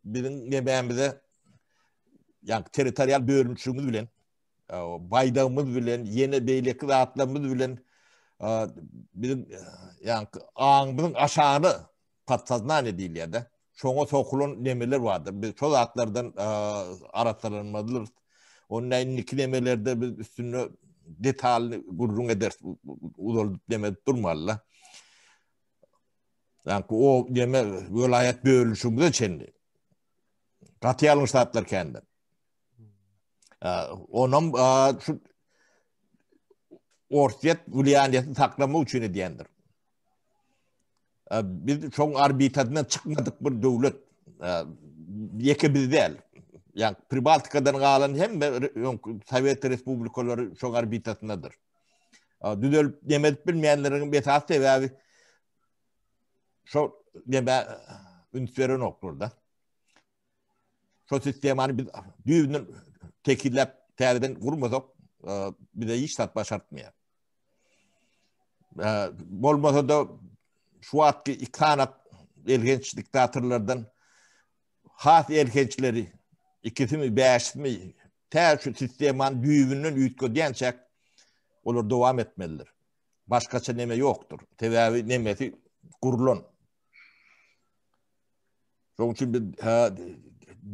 biziň nemämize ýa territorial bölünişigimiz bilen baýdagymyz bilen ýene beýleki zatlarymyz bilen biziň ýa aňymyzyň aşagyna podsoznание diýilýär-de. Şoňa sokulan nemeler bardyr. Biz şo zatlardan arassalanmalydyrys. Onda indiki nemelerde biz üstünde detally gürrüň ederis. Uzaldyp neme edip durmaly-da. Ýa o neme welaýat bölünişigimize çenli. Gaty ýalňyş zatlar kändir. Onam şu Orsýet wliýaniýesini saklamak üçin edýändir. Biz şoň orbitasyndan çykmadyk bir döwlet. Ýeke biz däl. Ýa Pribaltikadan galan hemme öňki Sowet respublikalary şoň orbitasyndadyr. Düzelip neme edip bilmeýänleriň esasy sebäbi şo neme üns berenoklar da. Şo sistemany biz düýbünden tekizläp täzeden gurmasak, bize hiç zat başartmaýar. Bolmasa da şu wagtky iki sany elhenç diktatorlardan has elhençleri ikisimi, bäşisimi tä şu sistemany düýbünden üýtgedýänçäk olar dowam etmelidir. Başgaça neme ýokdur. Sebäbi nemesi gurlan. Şonuň üçin biz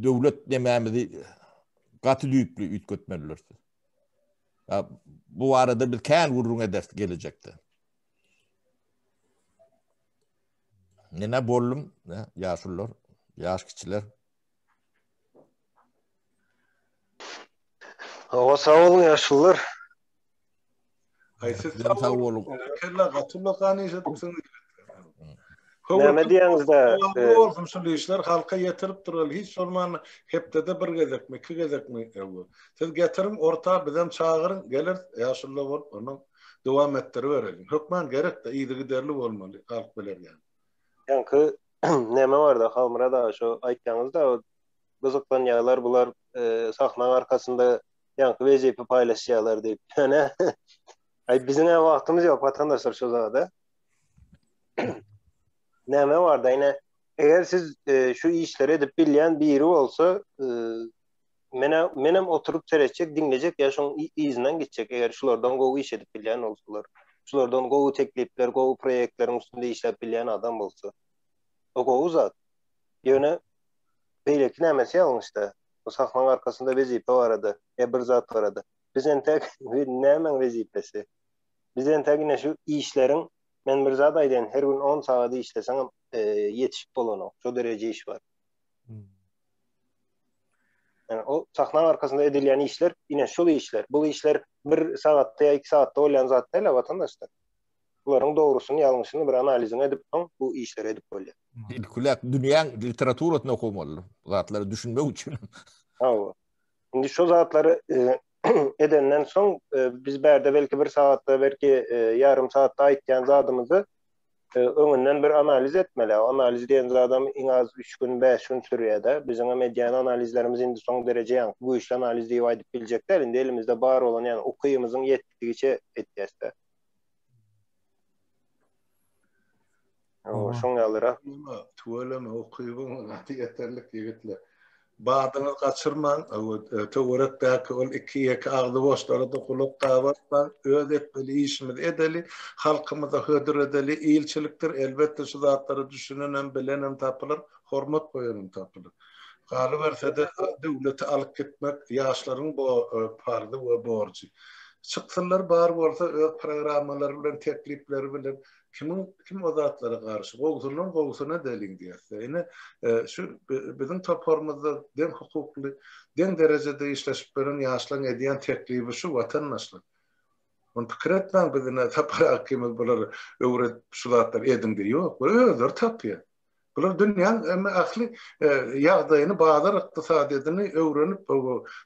döwlet nemämizi gaty düýpli üýtgetmelidiris. Bu barada biz kän gürrüň ederis gelejekde. Nene boldum, ýaşulular, ýaş kiçiler. Hawa, sag boluň ýaşulular. Aý siz sag boluň. Kella gaty ullakan iş edipsiňiz. Näme diýýäňizde? Bolsun şul işler halka ýetirip duraly. Hiç bolmanda hepdede bir gezekmi, iki gezekmi? Siz getiriň orta bizem çagyryň, geleris ýaşulylar bolup ondan dowam etdiribereliň. Hökman gerekde yzygiderli bolmaly halk biler ýaly. Ýaňky näme barda Halmyrat aga şo aýtýaňyzda gyzyklanýarlar bular sahnaň arkasynda ýaňky wezipe paýlaşýarlar diýip. Ýöne aý biziň-ä wagtymyz ýok watandaşlar şo zada. Näme barda ine eger siz e, şu işleri edip bilýän biri bolsa e, mene menem oturyp seretjek, diňlejek ýa şoň yzyndan gitjek eger şulardan gowy iş edip bilýän bolsalar. Şulardan gowy teklipler, gowy proýektleriň üstünde işläp bilýän adam bolsa. O gowy zat. Ýöne beýleki nämesi ýalňyşda? Bu sahnaň arkasynda wezipe barada, ýa bir zat barada. Biz entek nämäň wezipesi? Biz entek ine şu işleriň men bir zat aýdaýyn, her gün 10 sagat işleseňem ýetişip bolanok. Şo dereje iş bar. Yani o sahnaň arkasynda edilýän işler ine şul işler. Bu işler bir sagatda ýa iki sagatda bolýan zat däl watandaşlar. Bularyň dogrusyny, ýalňyşyny bir analizini edip soň bu işleri edip bolýar. Ilkiläk dünýäň literaturasyny okamaly bu zatlara düşünmek üçin. Hawa. Indi şu zatlary e, edenden soň e, biz bärde belki bir sagatda, belki e, ýarym sagatda aýtýan zadymyzy öňünden bir analiz etmeli. Analiz diýen zadam iň az 3 gün, 5 gün sürýär-de. Biziň hem edýän analizlerimiz indi soň dereje ýaňky güýçli analiz diýip aýdyp biljek däl. Indi elimizde bar bolan, ýagny ukybymyzyň ýetdigiçe etýäs-de. Hawa, şoň ýalyrak. Tüweleme, ukybyň gaty ýeterlik ýigitler. Badyňyzy gaçyrmaň, töwerekdäki ol iki-ýeke agzy boşlara-da gulak gabartmaň, öz etmeli işimizi edeli, halkymyza hödür edeli, ilçilikdir, elbetde şu zatlara düşünenem, bilenem tapylar, hormat goýanam tapylar. Galyberse-de, döwleti alyp gitmek ýaşlaryň parzy we borjy. Çyksynlar bar bolsa öz programmalary bilen, teklipleri bilen Kimiň kim o zatlara garşy? Gowusyndan gowusyny edeliň diýýäs-de. Ine, şu biziň toparymyzda deň hukukly, deň derejede işleşip ýören ýaşlaryň edýän teklibi şu, watandaşlar. Ony pikir etmäň biz ine Sapar aga ikimiz bulary öwredip şu zatlary ediň diýip. Ýok, bular özleri tapýar. Bular dünýäň hem ähli ýagdaýyny, bazar ykdysadyýetini öwrenip,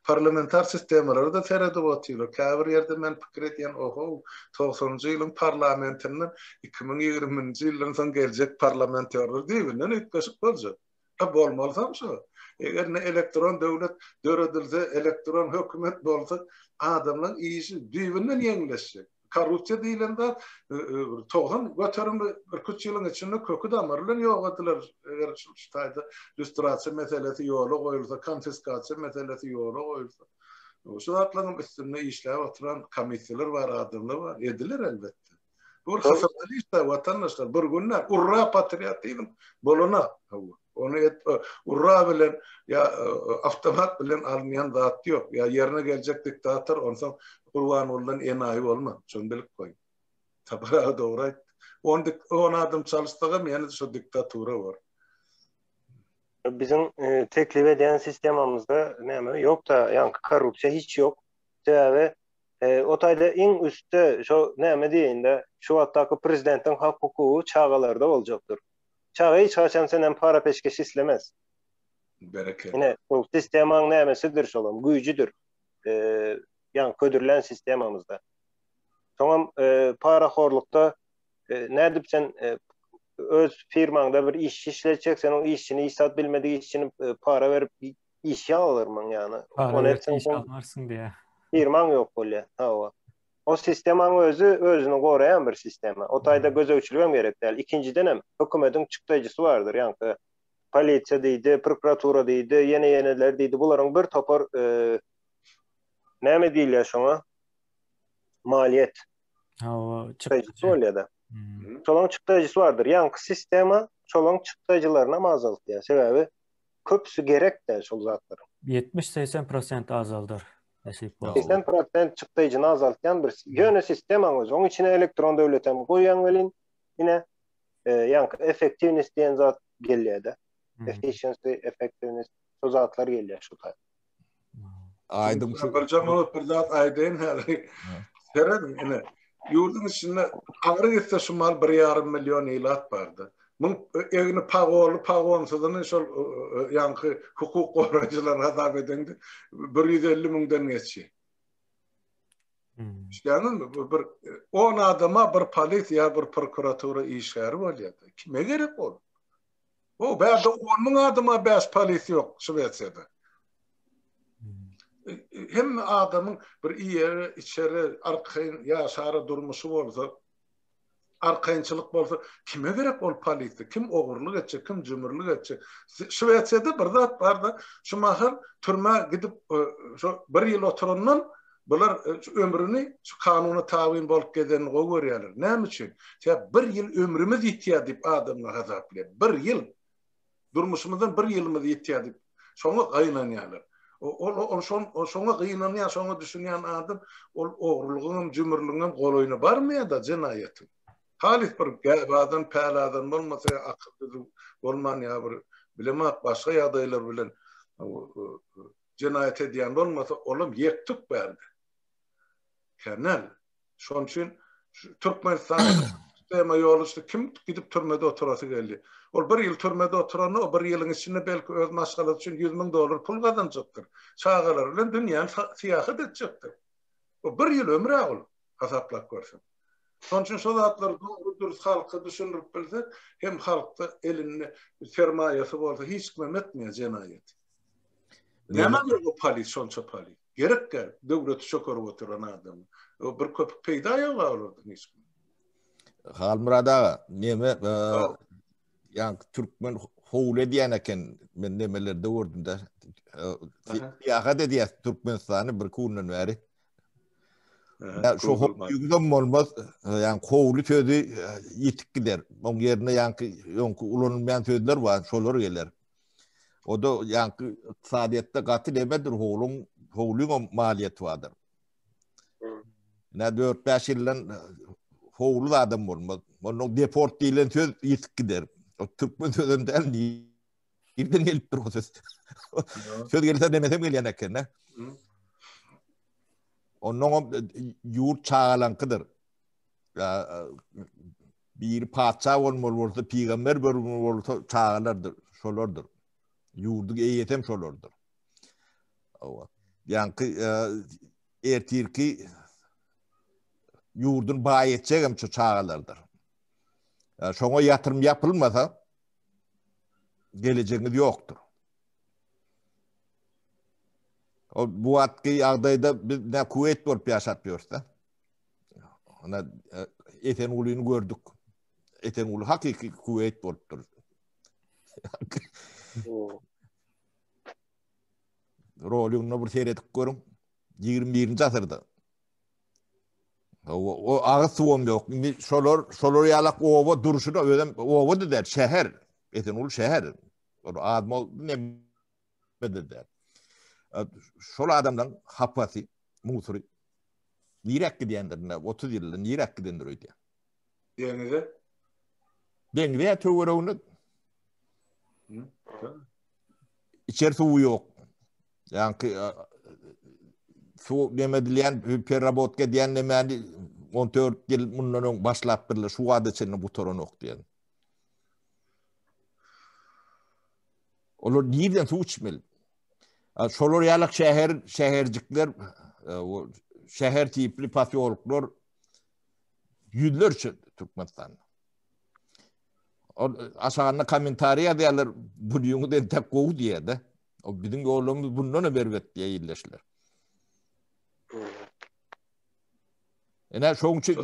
parlamentar sistemalara-da seredip otyrlar. Käbir ýerde men pikir edýän, ohow, togsanynjy ýylyň parlamentinden 2020-nji ýyldan soň geljek parlamentörler düýbünden üýtgeşik boljak. A bolmalysam şo. Eger ine elektron döwlet döredilse, elektron hökümet bolsa, adamlaryň işi düýbünden ýeňilleşjek. Korrupsiýa diýlen zat 90 göterimi birküç ýylyň içinde köki damary bilen ýok ediler. Eger şu taýda lýustrasiýa meselesi ýola goýulsa, konfiskasiýa meselesi ýola goýulsa. Şu zatlaryň üstünde işläp oturan komissiýalar bar, adamlar bar, ediler elbetde. Bu bir hysyrdyly iş-de, watandaşlar, bir günde urra patriotizm bolana. Ony et urra bilen ýa awtomat bilen alynýan zat ýok. Ýa ýerine geljek diktator onsoň Gurbangulydan enaýy bolmaz. Şony bilip goýuň. Sapar aga dogry aýtdy. On dik on adam çalyşsagam ýene-de şo diktatura bor. Biziň teklip edýän sistemamyzda näme ýok-da, ýaňky korrupsiýa hiç ýok. Sebäbi o taýda iň üstde şo näme diýeýin-de, şu wagtdaky prezidentiň hak-hukugy çagalarda boljakdyr. Çaga hiç haçan senden para-peşgeş islemez. Berekella. Ine, bu sistemaň nämesidir şolam, güýjüdir. Ýaňky hödürlän sistemamyzda. Soňam parahorlukda nädip sen öz firmaňda bir işçi işletjek, sen o işçini hiç zat bilmedik işçini para berip işe alyrmyň ýagny. Para berip iş almarsyň diýä. Firmaň ýok bolýar. Hawa. O sistemaň özi özüni goraýan bir sistema. O taýda gözegçilik hem gerek däl. Ikinjiden hem hökümetiň çykdaýjysy bardyr. Ýaňky polisiýa diýdi, prokuratura diýdi, ýene-ýeneler diýdi. Bularyň bir topar näme diýilýär şoňa? Maliýet. Hawa, çykdajy bolýar-da. Şolaryň çykdajysy bardyr. Ýaňky sistema şolaryň çykdajylaryny hem azaltýar. Sebäbi köpüsi gerek däl şol zatlaryň. 70-80 prosent azaldar. Nesip bolsa. 80 prosent çykdajyny azaltýan bir ýöne sistemaň özi. Oň içine elektron döwlet hem goýýaň welin, ine, ýaňky effektiwnost diýen zat gelýär-de. Efficiency, effectiveness, şo zatlar gelýär şu taýda. Aýdyň şu. Birje minut bir zat aýdaýyn häzir. Serediň ine. Ýurduň içinde aňry gitse şu mal 1,5 million ilat bardy. Muň egni pagonly pagonsyzyny şol ýaňky hukuk goraýjylar hasap edeňde 150 müňden geçýär. Düşýäňizmi? Bu bir 10 adama bir polis ýa bir prokuratura işgäri bolýar. Kime gerek ol? O bärde 10 müň adama 5 polis ýok Şwesiýada. Hemme adamyň bir iýere, içere, arkaýyn ýaşara durmuşy bolsa, arkaýynçylyk bolsa, kime gerek ol polisiýa? Kim ogurlyk etjek, kim jümürlik etjek? Şwesiýada bir zat bar-da, şu mahal türmä gidip, şo bir ýyl oturandan bular ömrüni şu kanuna tabyn bolup gezenini gowy görýärler. Näme üçin? Sebäp bir ýyl ömrümiz ýitýär diýip adamlar hasaplaýar. Bir ýyl. Durmuşymyzdan bir ýylymyz ýitýär diýip, şoňa gynanýarlar. Ol ol şon şoňa gynanýan, şoňa düşünýän adam ol ogrulygyňam, jümürligiňem golaýyna barmaýar-da jenaýatyň. Halys bir gäbadan, päladan bolmasa ýa akyl düzüw bolman ýa bir bilemok başga ýagdaýlar bilen jenaýat edýän bolmasa, olam ýek-tük bärde. Känel. Şonuň üçin Türkmenistanda sistema ýol açdy. Kim gidip türmede oturasy geldi? Ol bir ýyl türmede oturanda, o bir ýylyň içinde belki öz maşgalasy üçin 100 müň dollar pul gazanjakdyr. Çagalary bilen dünýäni syýahat etjekdir. O bir ýyl ömür-ä ol, hasaplap görseň. Şonuň üçin şo zatlary dogry dürs halka düşündirip bilsek, hem halkda elinde sermaýasy bolsa hiç kimem etmeýär jenaýaty. Nämä gerek o polis, şonça polis? Gerek däl, döwleti çökerip oturan adam. O bir köpük peýda ýok olardan hiç kim. Halmyrat aga, neme, ýa türkmen howly edýän eken, men nemelerde gördüm-de. Syýahat edýär Türkmenistany bir günden bäri. Şu howly bolmaz, ýa howly sözi ýitip gider. Oň ýerine ýaňky öňki ulanylmaýan sözler bar, şolar geler. O-da ýaňky ykdysadyýetde gaty nemedir, howluň, howlyňam maliýeti bardyr. Ine 4-5 ýyldan howly adam bolmaz. Ondan deport diýlen söz ýitip gider. O türkmen sözem däl, nirden gelipdir o söz? Söz gelse nemesem gelýän eken-de. Ondan ýurt çagalaňkydyr. Biri patyşa bolmaly bolsa, pygamber bolmaly bolsa çagalardyr, şolardyr. Ýurduň eýesi hem şolardyr. Hawa. Ýaňky e, ertirki ýurduny baý etjek hem şu çagalardyr. Şoňa ýatyrym ýapylmasa gelejegiňiz ýokdur. O bu wagtky ýagdaýda biz ne Kuweýt bolup ýaşap ýörüs-de. Ana e, Esengulyny gördük. Esenguly hakyky Kuweýt bolupdyr. Roligine bir seredip görüň. 21-nji asyrda. O, o agyz suwam ýok. Indi şolar şolar ýalak oba durşuna özem oba da däl, şäher. Esenguly şäher. Ol az mol neme-de däl. Şol adamlaryň hapasy, musury niräk gidýändir indi 30 ýylda niräk gidendir öýdýän. Deňize. Deňize töweregine. Içer suwy ýok. Ýaňky suw neme edilýän, perrabotka edýän nemäni 14 ýyl mundan öň başlapdyrlar, şu wagta çenli gutaranok diýen. Olar nirden suw içmeli? Şolar ýaly şäher, şäherjikler, şäher tipli posýolklar ýüzlerçe Türkmenistanda. Ol aşagynda kommentariý ýazýarlar, bunyňyz entek gowy diýýär-de. O biziň ýolumyz bundan hem erbet diýýär illeşler. Ene şoň üçin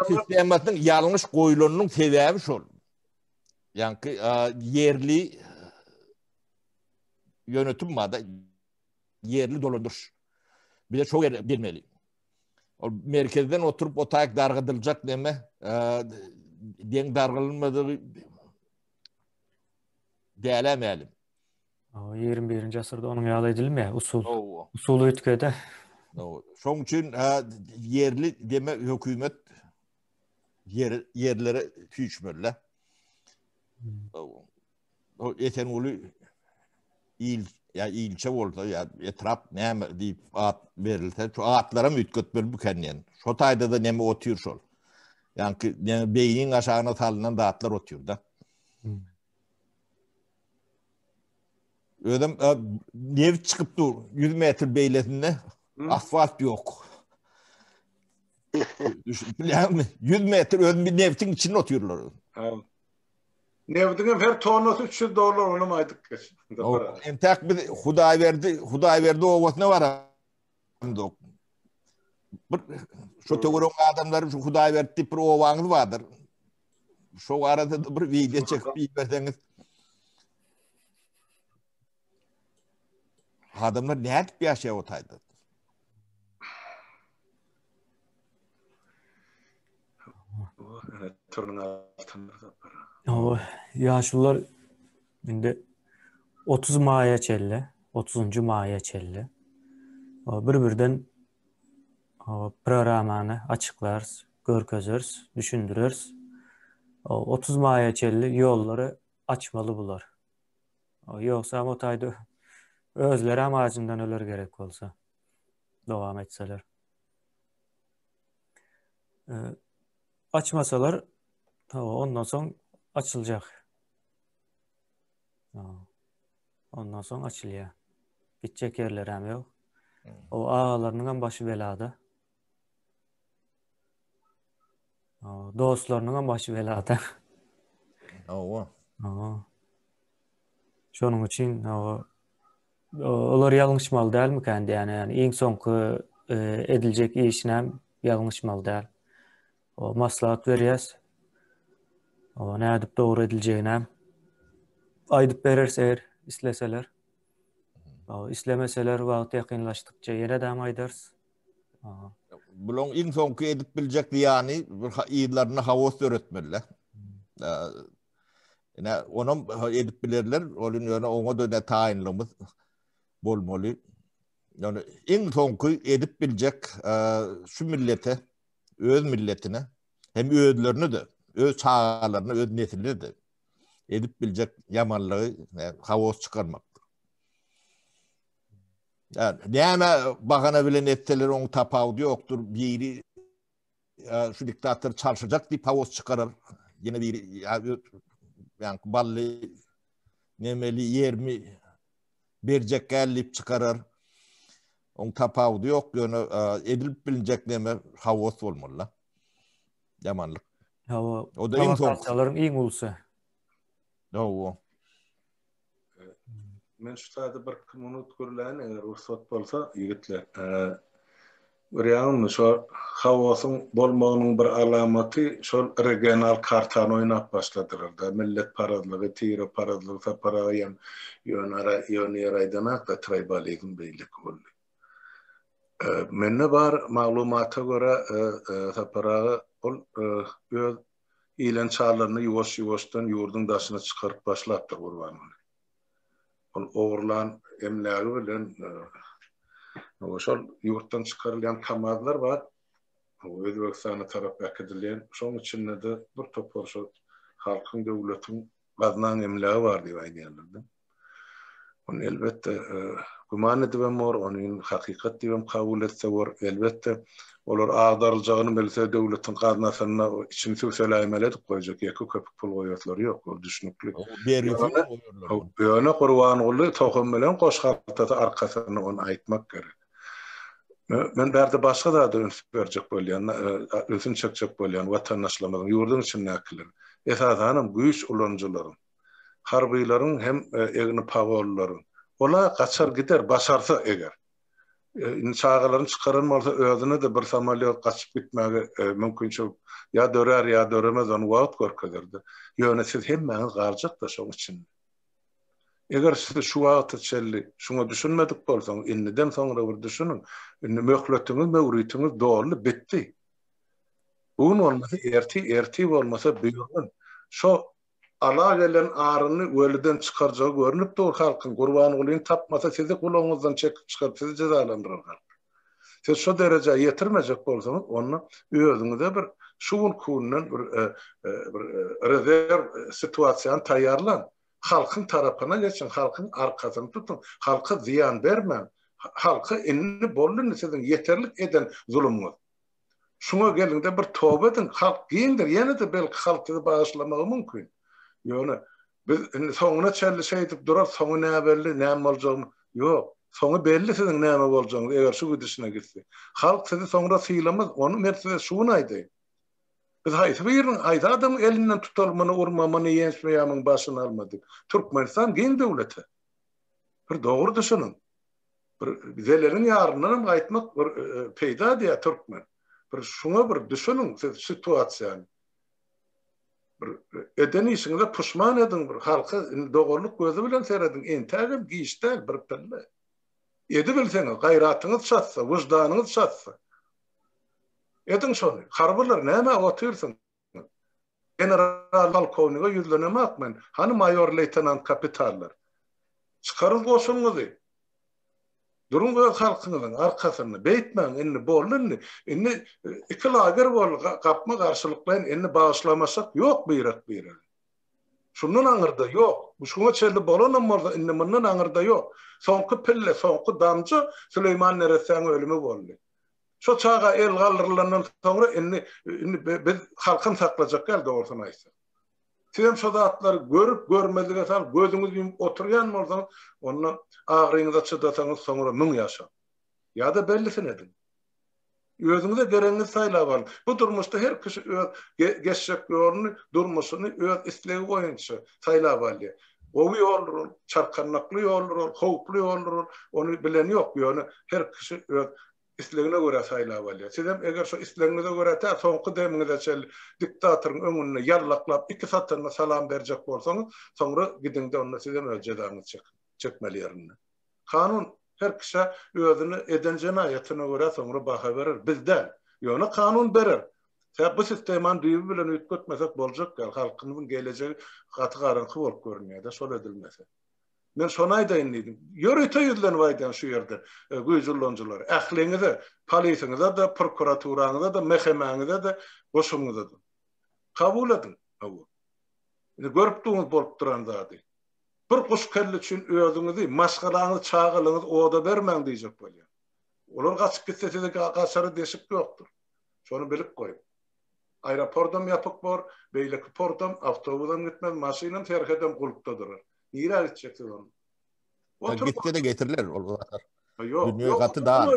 sistemasynyň ýalňyş goýulanynyň sebäbi şol. Ýaňky ýerli ýönetim barda ýerli dolandyryş. Bize şo ýer bilmeli. Ol merkezden oturyp o taýk dargadyljak neme, deň dargalynmadygy dälä mälim. 21-nji asyrda onuň ýaly edilmeýär, usul. Usul üýtgedi. Şoň üçin ýerli deme hökümet ýer ýerlere süýşmeli. O Esenguly il ýa ilçe bolsa ýa etrap näme diýip at berilse, şu atlaram üýtgetmeli bu kenýän. Şo taýda-da näme otyr şol. Ýaňky näme beýniň aşagyna salynan zatlar otyr-da. Hmm. Özüm e, nebit çykyp dur 100 metr beýlesinde hmm. asfalt ýok. Düşünip bilýärmi? 100 metr özüm bir nebitiň içinde otyrlar. Nebitiň hem her tonnasy 300 dollar onam aýdyp geç. Entek biz Hudaýberdi, Hudaýberdi obasyna baramdok. Bir şu töweregiň adamlary şu Hudaýberdi diýip bir obaňyz bardyr. Şo arada bir wideo çekip iberseňiz. Adamlar nädip ýaşaýar o taýda? Hawa, ýaşulular indi 30 maýa çenli, 30-njy maýa çenli bir-birden programmany açyklarys, görkezeris, düşündireris. 30 maýa çenli ýollary açmaly bular. Ýogsam o taýda özlerem ajyndan öler gerek bolsa. Dowam etseler. Açmasalar, ondan soň açyljak. Ondan soň açylýar. Gitjek ýerleri hem ýok. O agalarynyň hem başy belada. Dostlarynyň hem başy belada. Hawa. Hawa. Şonuň üçin olar ýalňyşmaly dälmikän diýýän, ýagny iň soňky e, ediljek işinem ýalňyşmaly däl. O maslahat berýäs. O nädip dogry ediljeginem aýdyp bereris eger isleseler. O islemeseler wagt ýakynlaşdykça ýene-de aýdarys. Bulaň iň soňky edip biljek zyýany bir yzlarynda haos döretmeli. Ine, onam edip bilerler, ol ýöne oňa da ne taýynlygymyz bolmaly. Ýöne iň soňky edip biljek şu millete, öz milletine hem özlerine de, öz çagalaryna, öz nesline de edip biljek ýamanlygy haos çykarmakdyr. Yani, näme bahana bilen etseler oň tapawudy ýokdur. Biri şu diktator çalşyjak diýip haos çykarar. Ýene biri ýa bally nemeli ýermi berjek gel diýip çykarar. Oň tapawudy ýok, ýöne edilip bilinjek neme haos bolmaly. Ýamanlyk. Hawa. O da iň soňky. Iň ulusy. Hawa. Men şu taýda bir iki minut gürläýin, eger rugsat bolsa, ýigitler. Görýäňizmi, şo haosyň bolmagynyň bir alamaty şol regional kartany oýnap başladylar-da. Milletparazlygy, tireparazlygy Sapar aga ýa ýöne ýöne ýere aýdanak-da, traýbalizm beýleki boldy. Mende bar maglumata görä, Sapar aga ol öz ilen çarlaryny ýuwaş-ýuwaşdan ýurduň daşyna çykaryp başlapdyr Gurbanguly. Ol ogurlan emlägi bilen şol ýurtdan çykarylýan KAMAZ-lar bar. Özbegistana tarap äkidilýän. Şoň içinde-de bir topar şol halkyň, döwletiň, gaznaň emlägi bar diýip aýdýarlar-da. Ony elbetde güman edibem bor, ony hakykat diýibem kabul etse bor. Elbetde, olar agdaryljagyny bilse, döwletiň gaznasynda içini sübseläýmeli edip goýjak, ýeke köpük pul goýaslary ýok, ol düşnükli. Ýöne Gurbanguly tohum bilen goş haltasy arkasynda ony aýtmak gerek. Men bärde başga zada üns berjek bolýan, ünsüni çekjek bolýan watandaşlarymyzyň, ýurduň içindäkileriň, esasanam güýç ulanyjylaryň. Harbylaryň hem egni pagonlylaryň. Ol-a gaçar gider, başarsa eger. Indi çagalaryny çykaran bolsa özüne-de bir samolýot gaçyp gitmäge mümkinçilik ýa dörär, ýa döremez, ony wagt görkezer-de. Ýöne siz hemmäňiz galjak-da şoň içinde. Eger siz şu wagta çenli şuňa düşünmedik bolsaňyz, indiden soňra bir düşüniň. Indi möhletiňiz, möwritiňiz doldy, bitdi. Bu gün bolmasa ertir, ertir bolmasa birigün. Şo Ala gelen aryny weliden çykarjagy görnüp dur halkyň, Gurbangulyny tapmasa sizi gulagyňyzdan çekip çykaryp sizi jezalandyrar halk. Siz şo derejä ýetirmejek bolsaňyz onda özüňize bir şu günki günden bir bir rezerw situasiýany taýýarlaň. Halkyň tarapyna geçiň, halkyň arkasyny tutuň, halka zyýan bermäň. Halka indi boldy indi siziň ýeterlik eden zulumyňyz. Şuňa geliňde bir toba ediň, halk giňdir, ýene-de belki halk sizi bagyşlamagy mümkin. Ýöne biz indi soňuna çenli şeýdip durarys, soňy näbelli, näme boljagyny, ýok, soňy belli siziň näme boljagyňyz, eger şu gidişine gitse. Halk sizi soňra sylamaz, ony men size şu gün aýdaýyn. Biz haýsy biriniň, haýsy adamyň elinden tutaly, muny urma, muny ýençme ýa muň başyny alma diýip. Türkmenistan giň döwlet-ä. Bir dogry düşüniň. Bir zeleliň ýaryndan hem gaýtmak bir peýda diýýär türkmen. Bir şuňa bir düşüniň siz situasiýany. Bir eden işiňize puşman ediň bir halka indi doganlyk gözi bilen serediň entägem giç däl bir pille. Edibilseňiz gaýratyňyz çatsa, wyždanyňyz çatsa. Ediň şony. Harbylar nämä otyrsyň? General polkownige ýüzlenemok men. Hany maýor, leýtenant, kapitanlar? Çykaryň goşunyňyzy. Duruň öz halkyňyzyň arkasynda. Beýtmäň, indi boldy indi. Indi iki lager boldy, gapma-garşylyklaýyn, indi bagyşlamaşak ýok birek-birege. Şundan aňyrda ýok. Bu şuňa çenli bolanam bolsa, indi mundan aňyrda ýok. Soňky pille, soňky damja Süleýman neressäň ölümi boldy. Şo çaga el galdyrylandan soňra indi indi biz halkam saklajak däl dogrusyny aýtsak. Sizem şo zatlary görüp görmezlige salyp gözüňizi ýumup oturýan bolsaňyz onda agryňyza çydasaňyz soňra müň ýaşaň. Ýa-da bellisini ediň. Özüňize geregiňizi saýlap alyň. Bu durmuşda her kişi öz geçjek ýoluny, durmuşyny öz islegi boýunça saýlap alýar. Gowy ýoldur ol, çarkandakly ýoldur ol, howply ýoldur ol, ony bilen ýok, ýöne her kişi öz islegine görä saýlap alýar. Sizem eger şo islegiňize görä tä soňky demiňize çenli diktatoryň öňünde ýallaklap iki satyrynda salam berjek bolsaňyz, soňra gidiňde onda sizem öz jezaňyzy çekiň, çekmeli ýerinde. Kanun her kişä özüne eden jenaýatyna görä soňra baha berer, biz däl. Ýöne kanun berer. Sebäp bu sistemany düýbi bilen üýtgetmesek boljak däl, halkymyzyň gelejegi gaty garaňky bolup görünýär-de şol edilmese. Men şony aýdaýyn diýdim. Ýörite ýüzlenip aýdýan şu ýerde güýç ulanyjylara, ähliňize, polisiňize-de, prokuraturaňyza-da, MHM-ňize-de, goşunyňyza-da. Kabul ediň, hawa. Indi görüp durňyz bolup duran zady. Bir guş kelle üçin özüňizi, maşgalaňyzy, çagalaryňyzy oda bermäň diýjek bolýan. Olar gaçyp gitse size gaçara deşik ýokdur. Şony bilip goýuň. Aeroportam ýapyk bor, beýleki portam, awtobusam gitmez, maşynam, serhedem gulpda durar. Nirä gitjek siz onda? Oturyp Gitse-de getiriler ol zatlar. Ýok, Dünýe gaty dar.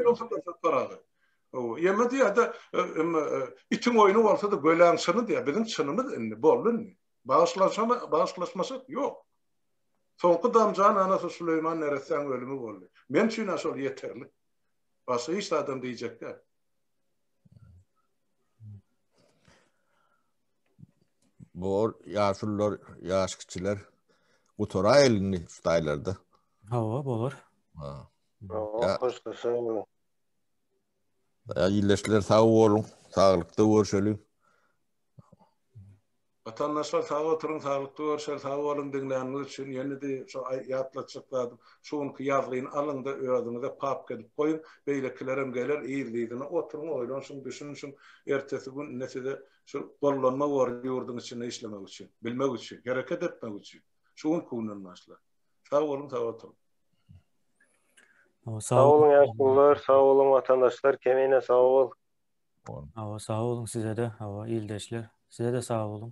Sapar aga. Ýeme diýýär-de, itiň oýny bolsa-da göläň çyny diýýär. Biziň çynymyz indi, boldy indi. Bagyşlanşama, bagyşlaşmasak ýok. Soňky damjan anasy Süleýman neressäň ölümi boldy. Men üçin-ä şol ýeterlik. Başga hiç zadam diýjek däl. Bor, ýaşulular, ýaş kiçiler gutaraýyl indi şu taýlarda. Hawa, bolar. Ha. Hawa, hoşlaşalyň. Ýa illeşler sag boluň, saglykda görşeliň. Watandaşlar sag oturyň saglykda görşeli sag boluň diňläniňiz üçin ýene-de şu ýatlatjak zadym şu günki ýazgyny alyňda özüňize papka edip goýuň beýlekilerem geler yzly-yzyna oturyň oýlanşyň düşünşiň ertesi gün ine size şu gollanma bor ýurduň içinde işlemek üçin bilmek üçin hereket etmek üçin şu günki günden başlap sag boluň sag oturyň. Sag boluň ýaşulular sag boluň watandaşlar Kemine sag bol. Hawa sag boluň sizede hawa ildeşler sizede sag boluň.